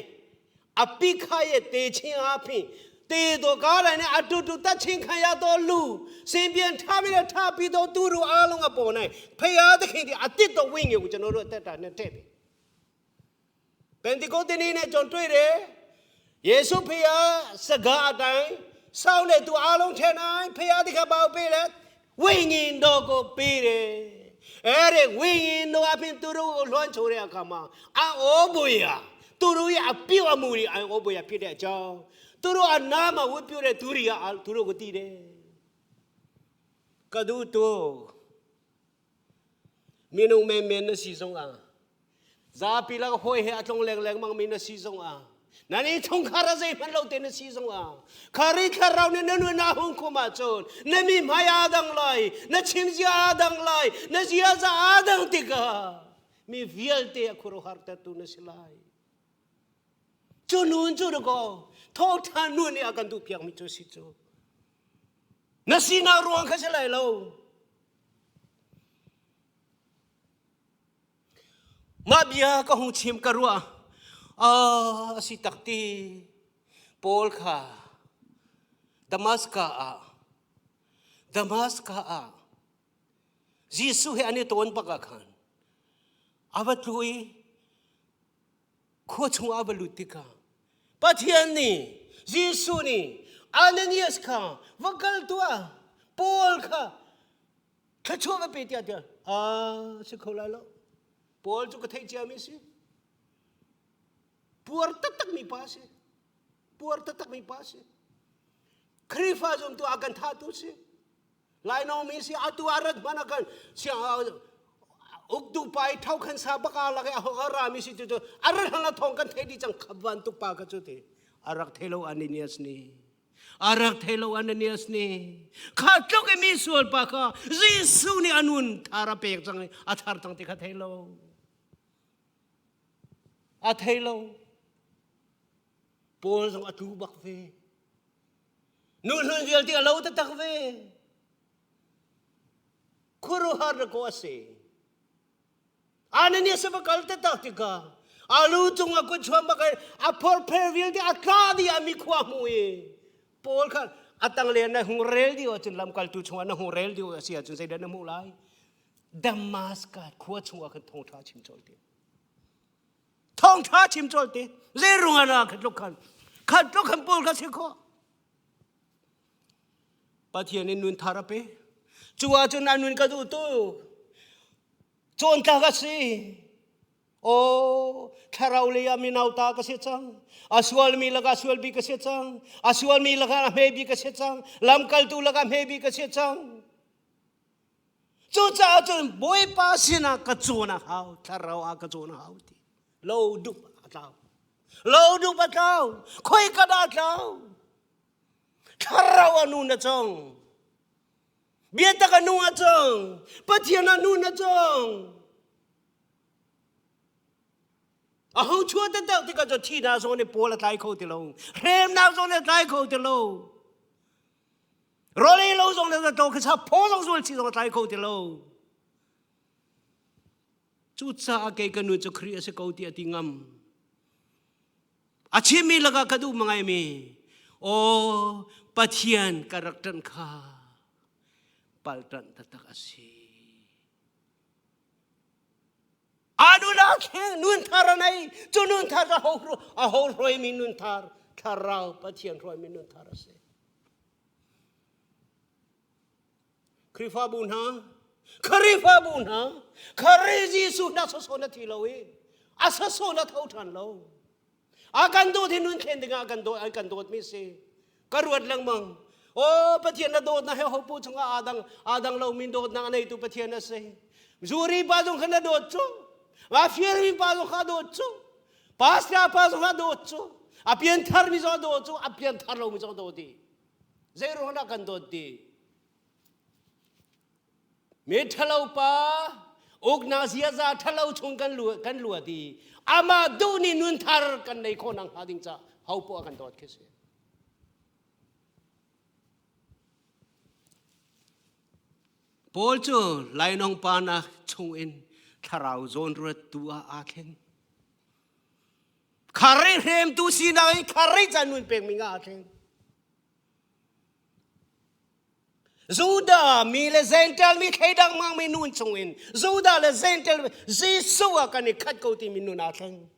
အပိခရဲ့တေခြင်းအဖင်တေတော်ကားတိုင်းနဲ့အတူတူတတ်ချင်းခံရတော်လူစင်ပြန်ထားပြီးတော့ထားပြီးတော့သူတို့အားလုံးအပေါ်၌ဖရာသခင်ဒီအတိတ်တော်ဝိညာဉ်ကိုကျွန်တော်တို့အသက်တာနဲ့တဲ့ပြီ ပင်တီကိုတနေ့နဲ့ကျွန်တွေ့တယ်ယေရှုဖျားစကားအတိုင်းစောင်းတဲ့သူအားလုံးထဲနိုင်ဖျားတခါပေါ့ပေးတယ်ဝိညာဉ်တော်ကိုပေးတယ်အဲ့ဒီဝိညာဉ်တော်အပြင်သူတို့ကိုလွှမ်းခြုံတဲ့အခါမှာအောဘွေယာသူတို့ရဲ့အပြုတ်အမူတွေအောဘွေယာဖြစ်တဲ့အကြောင်းသူတို့အနာမှာဝတ်ပြုတဲ့သူတွေကသူတို့ကိုတည်တယ်ကဒူတိုမင်းတို့မဲမဲနစီဆုံးအာ Zapi lak hawi he a tlong leng lengmang mi na si zongah nan i chungkhar a zeihmanh lo te na si zongah khari thlarau nih na nun a hung khum ahcun na mi hmai aa dang lai na chim zia aa dang lai na ziaza aa dang tikah mi vialte a khuaruahhartertu na si lai cu nun cu dakaw thawngṭha nun nih a kan duhpiakmi cu si cu na sinak ruang kha si lai lo Mah bia ka hung chim ka ruah a si tak ti Paul kha Damascus ah Damascus ah Jesuh he an i tawn bak ah khan a va tlu i khua chung ah va lut tikah Pathian nih Jesuh nih Ananias kha va kal tuah Paul kha Thluachuah va pe tiah tiah a si kho lai lo. Paul cu ka theih ciami si. Puar taktakmi pa si. Puar taktakmi pa si. Khrihfa zumtu a kan thahtu si. Lainawngmi si atu a rat hmanh ah kan siang uktu pa i tho khan sa baka lak i a rami si cu a rat hlan thong kan thei dih cang khap bantuk pa ka cu ti a rak thei lo Ananias nih A rak thei lo Ananias nih kha tluk i mi sual pa kha Jesuh nih a nun thar a pek cang i a thar cang ti kha thei lo. A thei lo. Paul zong a tlu bak ve. Nu hlun vialte a lo taktak ve. Khuaruahhar na ko a si. Ananias va kal taktak tikah a lu cungah kut chuan bak a phorpher vialte a tla dih a mi khua hmu i Paul kha a tangle na hung rel dih ahcun lamkaltu chungah na hung rel dih a si ahcun zeidah na hmuh lai Damascus khua chungah khan thawngṭha chim colh te thawngṭha chim colh te zeirung ah na khat tluk khan khat tluk khan Paul kha si khawh Pathian in nun thar a pe cu ahcun a nun ka duh tuk Cawntlak a si. Aw, thlarau lei ah minauta ka si cang. A sualmi lakah sual bik ka si cang. A sualmi lakah a hme bik ka si cang. Lamkaltu lakah hme bik ka si cang. Cucaah cun Bawipa sinah ka cawn a hau, thlarau ah ka cawn a hau ti. Lo dup a tlau. Lo dup a tlau. Khoi ka dah tlau. Thlarau a nun a cong. Biatak a nung a cang. Pathian a nun a cang. A hung chuah taktak tikah cu thihnak zong nih pawl a tlai kho ti lo. Hremnak zong nih a tlai kho ti lo. Rawl ei lo zong nih a tlo kha phaw zong zul chi zong a tlai kho ti lo. Cucaah kei ka nun cu Khrih a si ko ti a ti ngam. A chimmi lakah ka duh ngaimi aw Pathian ka rak ṭanh kha palṭanh taktak a si. Anu la kheng nun thar a nei cu nun thar a ho a ho hruaimi nun thar thlarau Pathian hruaimi nun thar a si. Khrihfabu hna, Khrihfabu hna, Khrih Jesuh na sawsawh na thi lo i a sawsawh na tho ṭhan lo. A kan dawt hi nun thlen dingah a kan dawt an kan dawtmi si. Ka ruat lengmang. Aw Pathian na dawtnak he hopu chungah aa dang aa dang lomi dawtnak a neitu Pathian a si. Zuri pa zong kha na dawt cu. A firmi pa zong kha a dawt cu. Pastor pa zong kha a dawt cu. A piantharmi zong a dawt cu. A pianthar lomi zong a dawt dih. Zei ruang dah kan dawt dih? Mi ṭhalo pa uknak ziaza ṭhalo chung kan lu kan luat i amah duh nih nun thar kan nei khawh nak hnga ding ca ho poah kan dawt khi si. Paul cu lainawng pa nak chung in thlarau zawn ruat tu ah aa thleng. Khari hremtu sinak in khari ca nun pekmi ah aa thleng. Judah mi le Gentile mi thleidang mangmi nun chungin Judah le Gentile Jesuh ah kan i khat ko timi nun aa thleng.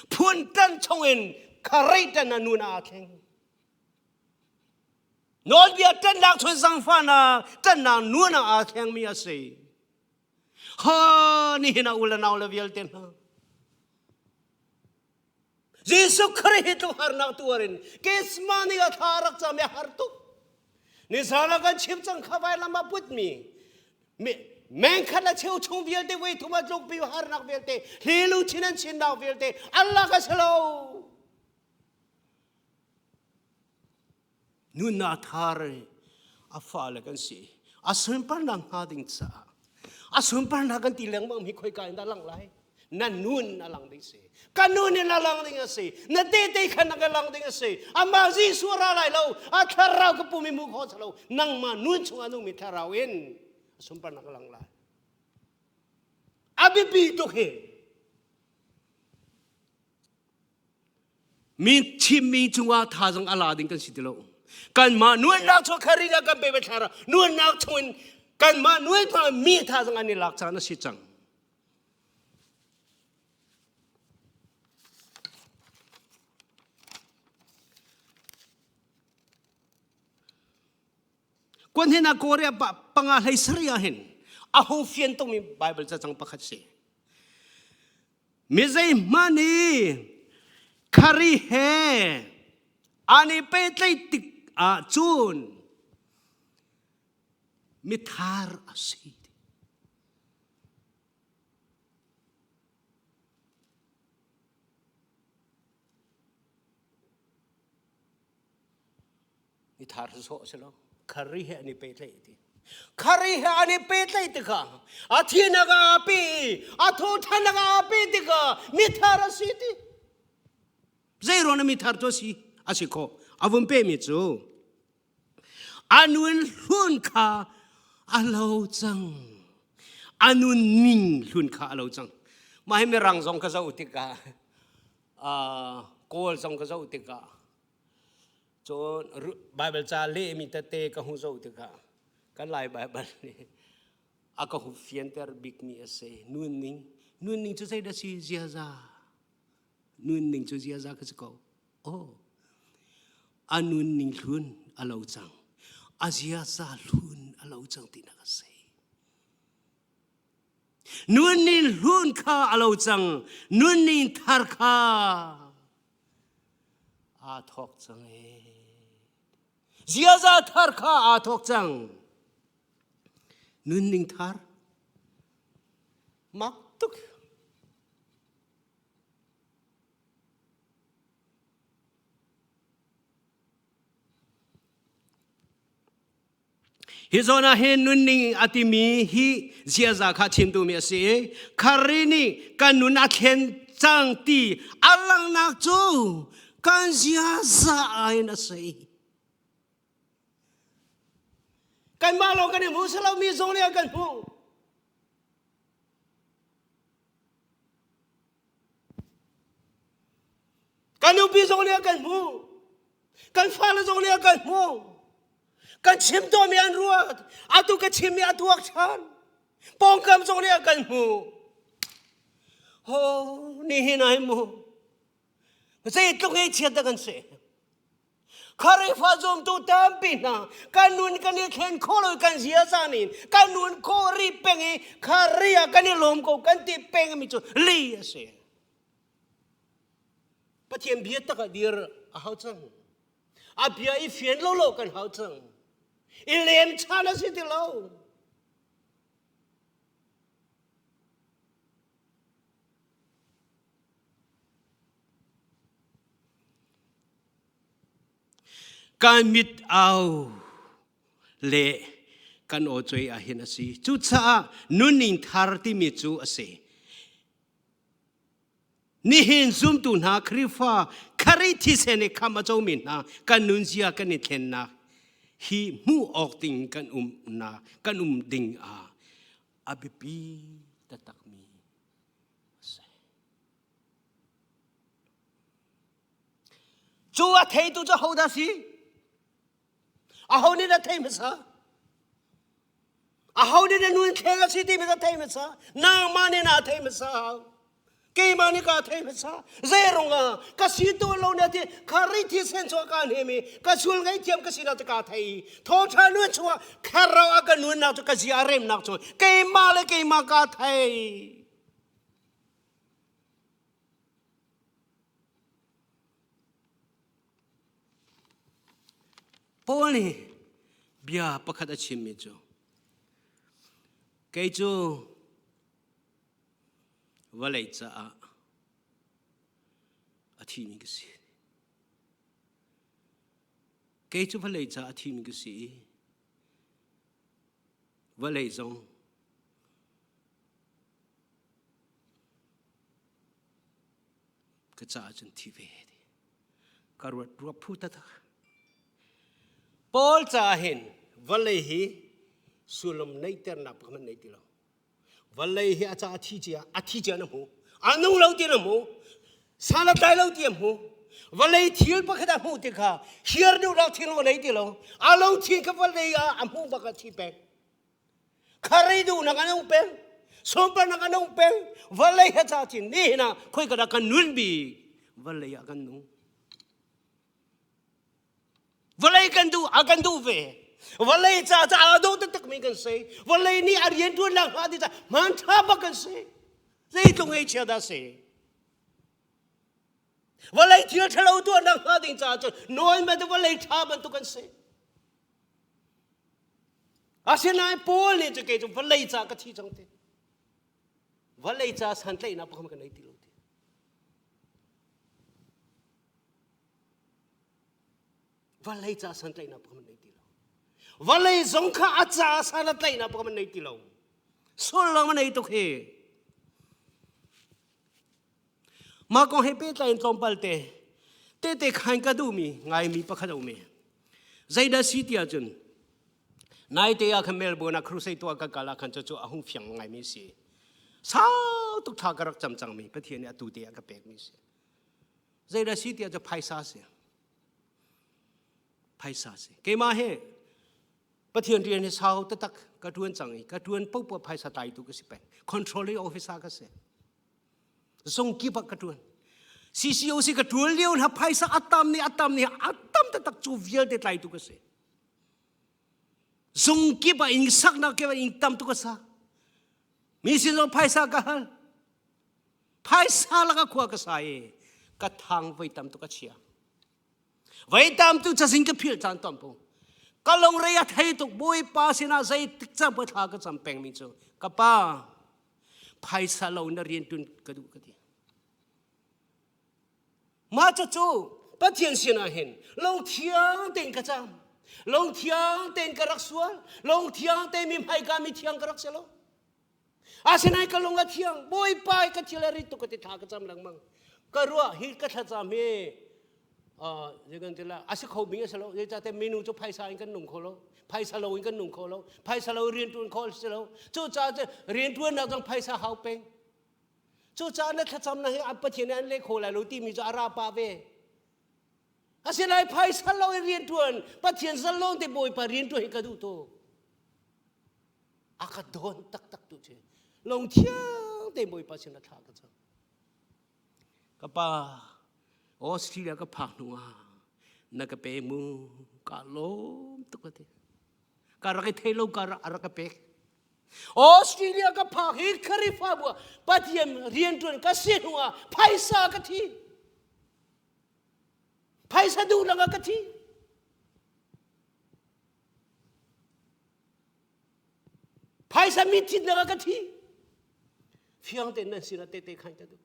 Phun tan chungin kharei tan a nun aa thleng. Nawlbia ṭannak chun zangfahnak ṭannak nun ah aa thlengmi a si. Ha nihin ah u le nau le vialte hna. Jesuh Khrih hi tluk harnak tuar in Gethsemane ah thla rak cam i a har tuk. Nizan ah kan chim cang kha vailam ah putmi meng khat le cheu chung vialte voi thum a tlukpi harnak vialte hlilu chin an chinnak vialte Allah ka si lo. Nunnak thar a fale kan si. A sunparnak hnga ding caah a sunparnak kan ti lengmang mi khoika in dah lang lai? Na nun a lang ding si. Ka nun in a lang ding a si. Na tete khan a ka lang ding a si. Amah Jesuh ra lai lo. A thlarau ka pum i mu kho lo. Nangmah nun chungah nungmi thlarau in a sunparnak a lang lai. A biapi tuk hi. Mi chimmi cungah thazang a la ding kan si ti lo. Kanmah nuannak chung kha ring ah kan pe ve thlara nuannak chungin kanmah nuai hma mi thazang an i lak caan a si cang. Kuan hin ah Korea panga hlei sari ah hin a hung fian tungmi Bible cacang pakhat si. Mi zeihmanh i khari he an i pehtlaih tik ahcun mithar a si. Mithar sawh a si lo. Khari he an i pehtlaih ti. Khari he an i pehtlaih tikah a thinak ah aa pe i a thawṭhannak ah aa pe tikah mithar a si ti. Zei ruang na mithar cu a si? A si khawh. A vun pehmi cu a nun hlun kha a lo cang. A nun ning hlun kha a lo cang. Mah hi mirang zong ka zoh tikah Kawl zong ka zoh tikah Cun Baibal ca lehmi tete ka hung zoh tikah kan Lai Baibal nih a ka hung fianter bikmi a si. Nunning. Nunning cu zeidah si? Ziaza. Nunning cu ziaza ka si ko. Oh. A nunning hlun a lo cang. A ziaza hlun a lo cang tinak a si. Nunning hlun kha a lo cang. Nunning thar kha aa thawk cang ee. Ziaza thar kha aa thawk cang. Nunning thar mak tuk. Hi zawn ah hin nunning a timi hi ziaza kha chim duhmi a si i Khari nih kan nun a thlen cang ti a langhnak cu kan ziaza in a si. Kanmah lawng kan i hmu si lo mi zong nih an kan hmuh. Kan nupi zong nih an kan hmuh. Kan fale zong nih an kan hmuh. Kan chim tawnmi an ruat. Atu ka chimmi a tuak ṭhan. Pawngkam zong nih an kan hmuh. Ho nihin ai mu. Zeitluk ngeihchiat dah kan si. Khrihfa zumtu tampi hna kan nun kan i thlen kho lo kan ziaza nin kan nun khawh ri peng i Khrih ah kan i lawm ko kan ti peng mi cu li a si. Pathian bia tak ah dir a hau cang. A bia i fian lo lo kan hau cang. I lem chan a si ti lo. Kan mit au le kan aw cuai ah hin a si. Cucaah nunning thar timi cu a si. Nihin zumtu hna Khrihfa Khrih thisen i kham a comi hna kan nunzia kan i thlennak hi hmuh awk ding kan umnak kan um ding ah a biapi taktakmi a si. Cu a theitu cu hodah si? Aho nih dah thei hmasa? Aho nih dah nun thleng a si timi dah thei hmasa? Nangmah nih na thei hmasa hau. Keimah nih ka thei hmasa. Zei ah ka si tu lo na ti khari thi sen chuah ka hnem i ka sul ngei thiam ka si na ka thei. Thawngṭha nun chungah kharau a ka nunnak cu ka zia a remnak cu keimah le keimah ka thei. Paul nih bia pakhat a chimmi cu kei cu vawlei caah a thimi ka si. Kei cu vawlei caah a thimi ka si i vawlei zong Ka caah cun thi ve ti. Ka ruat ruak phu taktak. Paul caah hin vawlei hi sullam neihternak pakhat nei ti lo. Vawlei hi a caah thi cia, a thi cia na hmu. A nung lo ti na hmu. San a tlai lo ti a hmu. Vawlei thil pakhat a hmuh tikha hiar duhnak thil a nei ti lo. A lo thi kha vawlei ah a hmuh bak a thi peng. Kharei duhnak an um peng. Sunparnak an um peng. Vawlei he ca chin ni hin ah khoi ka dah kan nun bik. Vawlei ah kan nung. Vawlei kan duh a kan duh ve. Vawlei ca ca aa dawh taktak mi kan si. Vawlei nih a rian ṭuannak hnga ti ca hmaan ṭha bak kan si. Zeitluk ngaihchia dah si. Vawlei thil ṭhalo tuahnak hnga ding caah cun nawl bantuk vawlei ṭha bantuk kan si. Asinain Paul nih cu kei cu vawlei ca ka thi cang ti. Vawlei ca santlaihnak pakhat ka nei ti lo ti. Vawlei ca santlaihnak pakhat nei ti lo. Vawlei zong kha a ca san a tlaihnak pakhat nei ti lo. Sullam a nei tuk hi. Mah kong he pehtlai in tlawmpal te tehte khan ka duhmi ngaimi pakhat a um i zeidah si ti ahcun naite ah khan Melbourne ah crusade tuah ka kal ah khan cucu a hung fiang ngaimi a si. Sau tuk thla ka rak cam cangmi Pathian nih atu te ah ka pekmi a si. Zeidah si ti ahcun phaisa a si. Phaisa a si. Keimah he Pathian rian hi sau taktak ka ṭuan cang i ka ṭuan paohpaoh phaisa tlaitu ka si peng. Controlling officer ka si. Zung kip ah ka ṭuan. CCOC ka ṭuan lio hna phaisa a tam nih a tam nih a tam taktak cu vialte tlaitu ka si. Zung kip ah inn saknak kip ah inn tam tuk ka sa. Mi sin zong phaisa ka hal. Phaisa laka khua ka sa i ka thang voi tam tuk ka chia. Voi tam tu cazin ka philh caan tam pu. Ka lungre a thei tuk Bawipa sinah zeitik cang pa thla ka cam pengmi cu ka pa phaisa lo na rian tun ka duh ka ti. Mah cucu Pathian sinah hin lungthiang tein ka cam. Lungthiang tein ka rak sual. Lungthiang tein mi hmaika mi thiang ka rak si lo. Asinain ka lung a thiang. Bawipa ka thil a rit tuk ka ti thla ka cam lengmang. Ka ruah hi ka thlacam hi zei ti la a si kho mi a si lo zeicahtiah minu cu phaisa in kan nung kho lo phaisa lo in kan nung kho lo phaisa lo rianṭuan kho si lo cucaah cu rianṭuannak zong phaisa hau peng cucaah na thlacamnak hi a Pathian nih an leh kho lai lo timi cu a ra pah ve asinain phaisa lo in rianṭuan Pathian zalong te Bawipa rianṭuan hi ka duh tuk a ka dawn taktak tu cu lungthiang te Bawipa sin a thla ka cam ka pa Australia ka phak hnu ah. Na ka pe mu ka lawm tuk ka ti. Ka rak i thei lo ka a rak ka pek. Australia ka phak hi Khrihfabu ah Pathian rianṭuan ka si hnu ah phaisa ka thi. Phaisa duh lang ah ka thi. Phaisa mi thit nak ah ka thi. Fiang tein nan sinah tehte khan ka duh.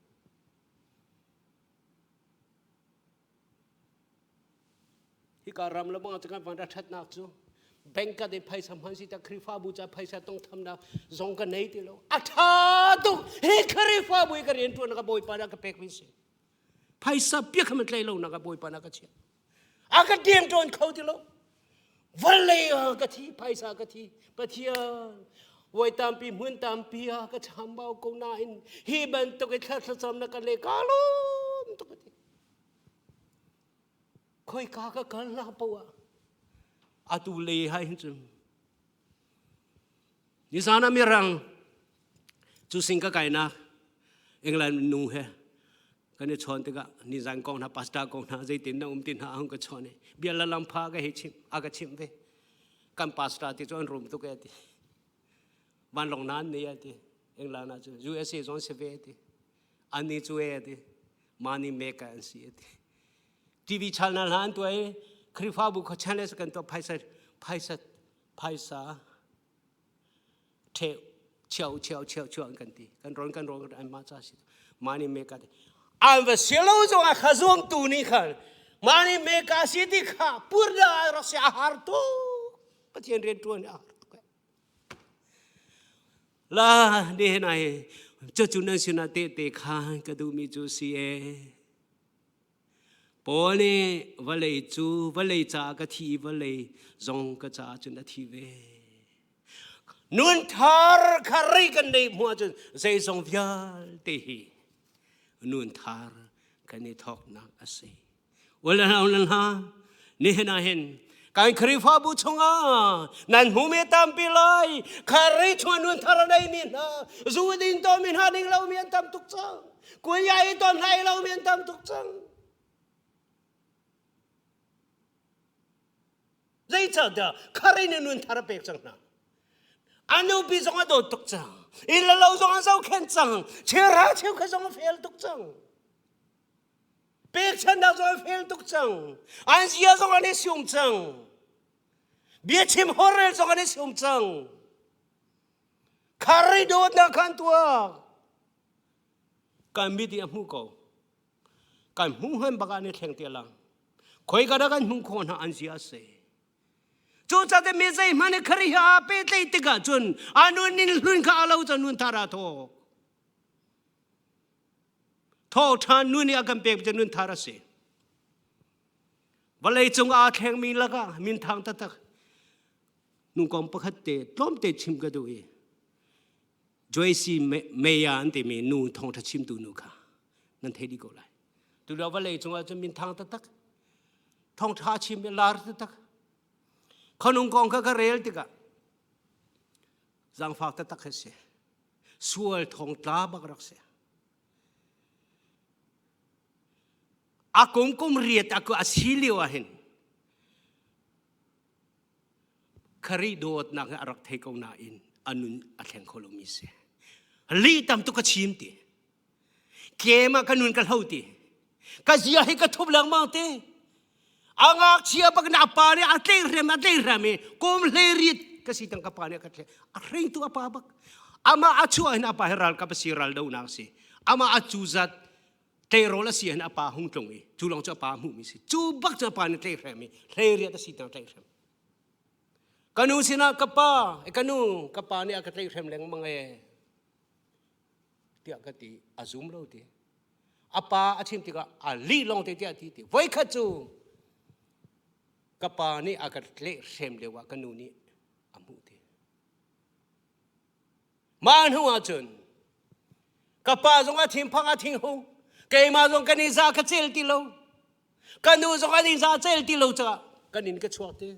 Hika ram le bang kan van ṭhatnak cu bank ka de phaisa hman si ta Khrihfabu ca phaisa tong thamnak zong ka nei ti lo. A ṭha tuk hi Khrihfabu i ka rian ṭuan ka bawipa na ka pek mi si. Phaisa piak kha man tlai lo na ka bawipa na ka chiah. A ka deng ṭawn kho ti lo. Vawlei ah ka thi, phaisa ka thi. Pathian, voi tampi hmun tampi ah ka chambau ko nain hi bantuk i thla thlacam na ka le ka lawm tuk ti. Khoika ka kal na poah atu le hai hin cun nizan ah mirang cu sing ka kainak England nu he kan i chawn tikah nizan kong hna pastor kong hna zeitin na um ti hna ahung ka chawn i bia la lam pha ka hei chim a ka chimh ve kan pastor ti cu an rum tuk e ti vanlawng nan nei a ti England ah cu USA zong si ve ti ani cu e ti money maker an si ti TV channel hna an tuah i Khrihfabu kha channel kan tuah phaisa phaisa phaisa the cheu cheu cheu cheu an kan ti kan ron kan ron an ma cha si money maker an va silo zong a kha zuam tu ni khan money maker si ti kha pur da rak si a har tu pathian rian tuan a har tu la ne nai cu nan sinah tehte khan ka duhmi cu si e Paul nih vawlei cu vawlei caah ka thi i vawlei zong ka caah cun a thi ve. Nun thar kha rei kan neih hmuh ahcun zeizong vialte hi nun thar kan i thawknak a si. Ule hna ule hna nihin ah hin kan Khrihfabu chungah nan hmumi tampi lai Khrih chungah nun thar a neimi hna zu ding tawnmi hna ding lomi an tam tuk cang kunya i tawn hna i lomi an tam tuk cang zeicahtiah Khrih nih nun thar a pek cang hna a nupi zong a dawt tuk cang inn le lo zong a zohkhenh cang cheuhra cheukhat zong a fel tuk cang Pekchanhnak zong an fel tuk cang. An zia zong an i sum cang. Biachim horrel zong an i sum cang. Khari dawtnak khan tuak. Kan mit i a hmu ko. Kan hmu han bak ah ni thleng te lang. Khoi ka dah kan hmuh khawh hna an zia a si. Cucaah mi zeihmanh i khari he aa pehtlaih tikah cun a nun in hlun kha a lo cun nun thar aa thawk. Thawngṭha nu nih a kan pek cu nun thar a si. Vawlei cung aa thlengmi lakah minthang taktak nu kong pakhat te tlawmte chim ka duh i Joyce Meya an timi nu thawngṭha chimtu nu kha nan thei dih ko lai. Tulio vawlei cungah cun minthang taktak thawngṭha chim i lar taktak khanung kong kha ka rel tikah zaangfak taktak a si. Sual thongtla bak rak si. A kum kum riat a a si lio ah hin Khrih dawtnak hi a rak thei ko nain a nun a thleng kho lomi si. Li tam tuk ka chim ti. Tlem ah ka nun ka hlo ti. Ka zia hi ka thup lengmang ti. A ngakchia bak na pa nih a tlei hrem a tlei hrem i kum hlei rit ka si tang ka pa nih a ka tlei. A hringtu a pa bak. Amah a chuah hin a pa hi ralkap a si ral donak a si. Amah a cuzat tleirawl a si hin a pa hung tlung i cu lawng cu a pa hmuhmi si. Cu bak cu a pa nih tlei hrem i hlei riat a si tang tlei hrem. Ka nu sinah ka pa, ka nu, ka pa nih a ka tlei hrem lengmang e. Tiah ka ti a zum lo ti. A pa a chim tikah a lih lawng te tiah ti ti. Voikhat cu ka pa nih a ka tleh hrem lio ah ka nu nih a hmuh ti. Mah hnu ah cun ka pa zong a thinphang a thing hu keimah zong kan i za ka cel ti lo ka nu zong an i za cel ti lo caah kan in ka chuak ti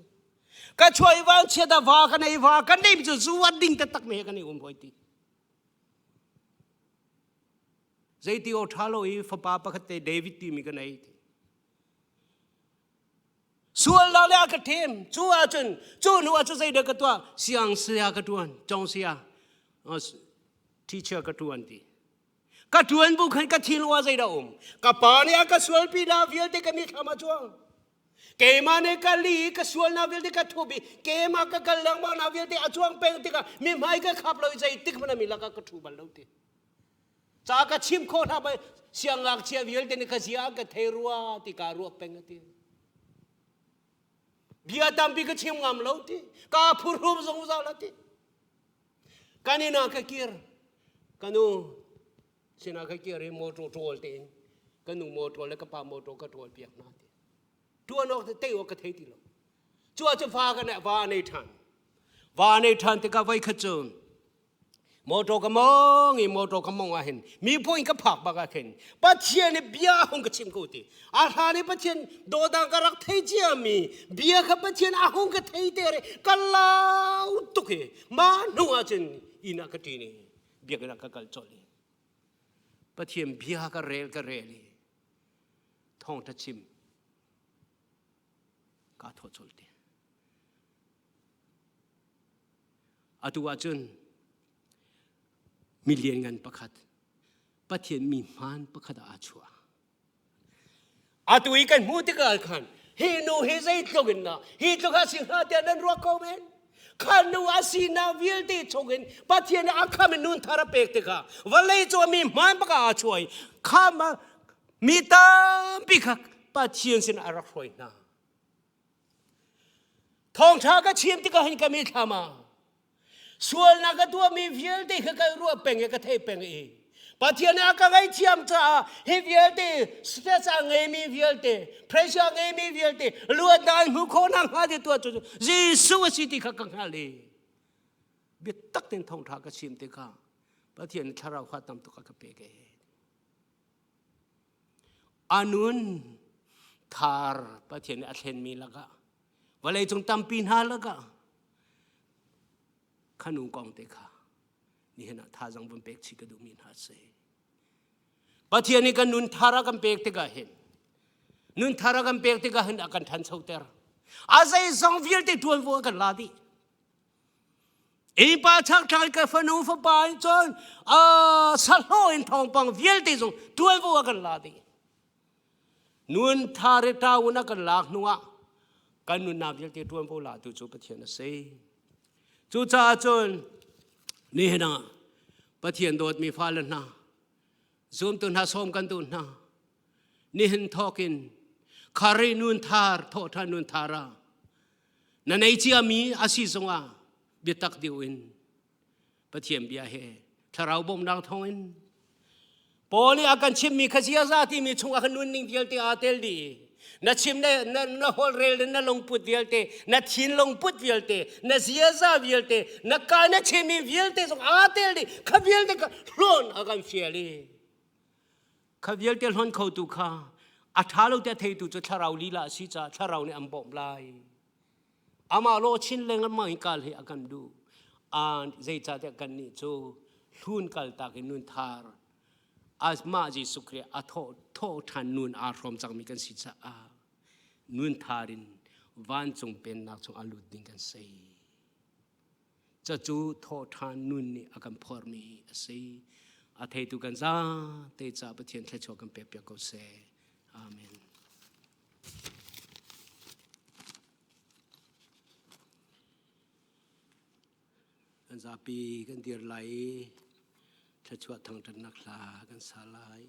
ka chuah i van chiat ah va kan ei va kan nei cu zu an ding taktak me kan i um hoi ti Zeiti aw ṭha lo i fapa pakhat te David timi ka nei. Sualnak le a ka ṭhem. Cu ahcun cu hnu ah cu zeidah ka tuah? Siang saya ka ṭuan, cong saya, teacher ka ṭuan ti. Ka ṭuan bu khan ka thil wa zeidah um? Ka pa nih a ka sualpi na vialte ka mithlam a cuang. Keimah nih ka li ka sualnak vialte ka thup i keimah ka kal lengmang na vialte a cuang peng tikah mi hmai ka khap lo i zeitik hmanh ah mi lakah ka ṭhu bal lo ti. Ca ka chim khawh hna bai siangngakchia vialte nih ka zia an ka thei rua ti kaa ruak peng a ti. Bia tampi ka chim ngam lo ti. Kaa phuhrum zungzal a ti. Kan inn ah ka kir. Ka nu sinah ka kir i motor ṭawl tein ka nu motor le ka pa motor ka ṭawl piak hna ti. Ṭuan awk tei awk ka thei ti lo. Cu ah cun fa ka va nei ṭhan. Va nei ṭhan tikah voi khat cu Motor ka mong i motor ka mong ah hin mi point ka phak bak ah khin Pathian nih bia hung ka chim ko ti. A hlan i Pathian dawdang ka rak thei cia mi bia kha Pathian a hung ka thei te re ka lau tuk i mah hnu ah cun inn ah ka ṭin i biakinn ah ka kal colh i Pathian bia ka rel ka rel i thawngṭha chim kaa thawh colh ti. Atu ahcun mi lianngan pakhat, Pathian mi hmaan pakhat ah aa chuah. Atu i kan hmuh tikah khan hi nu hi zeitluk in dah hi tluk a si hnga tiah nan ruah ko men. Kha nu a sinak vialte chungin Pathian nih a kham in nun thar a pek tikah vawlei cu mi hmaan bak ah aa chuah i kha mi tampi kha Pathian sin a rak hruai hna. Thawngṭha ka chim tikah hin ka mithlam ah sualnak ka tuahmi vialte kha ka ruah peng i ka theih peng i Pathian nih a ka ngaihthiam caah hi vialte stress a ngeimi vialte pressure a ngeimi vialte luatnak an hmuh khawh nakhnga ti tuah cu Jesuh a si ti kha ka hngalh i biatak tein thawngṭha ka chim tikah Pathian thlarau kha tam tuk a ka pek e. A nun thar Pathian nih a thlenmi lakah vawleicung tampi hna lakah khanu kong te kha nihin ah thazang vun pek chih ka duhmi hna si. Pathian nih kan nun thar a kan pek tikah hin nun thar a kan pek tikah hin a kan ṭhanchoter. A zeizong vialte ṭuanvo a kan la dih. Innpa chaktlai ka fanu fapa in cun sahlawh in thawngpang vialte zong ṭuanvo a kan la dih. Nun tha re ṭaun a kan lak hnuah kan nunnak vialte ṭuanvo latu cu Pathian a si. Cucaah cun nihin ah Pathian dawtmi fale hna, zumtu hna sawm kan duh hna. Nihin thawkin khari nun thar thawhṭhan nun thar ah Na nei ciami a si zongah biatak deuh in Pathian bia he thlarau bawmhnak thawngin Paul nih a kan chimmi kha ziaza timi chungah khan nunning vialte aa tel dih. Na chim le na, na holhrel le na lungput vialte, na thinlungput vialte, na ziaza vialte, na ka na chimmi vialte zong aa tel dih. Kha vialte kha hlawn a kan fial i Kha vialte hlonh khotu kha a ṭha lo tiah theitu cu thlarau lila a si caah thlarau nih an bawmh lai. Amah law chin lengmang hi kal hi a kan duh. Zeicahtiah kannih cu hlun kaltak in nun thar mah Jesuh Khrih a thawh thawh ṭhan nun aa hrawm cangmi kan si caah nun thar in vancung pennak chung a lut ding kan si. Cucu thawhṭhan nun nih a kan phormi a si. A theitu kan zate caah Pathian thluachuah kan pekpiak ko seh. Amen. Kan zapi kan dir lai i thluachuah thangṭhatnak hla kan sa lai.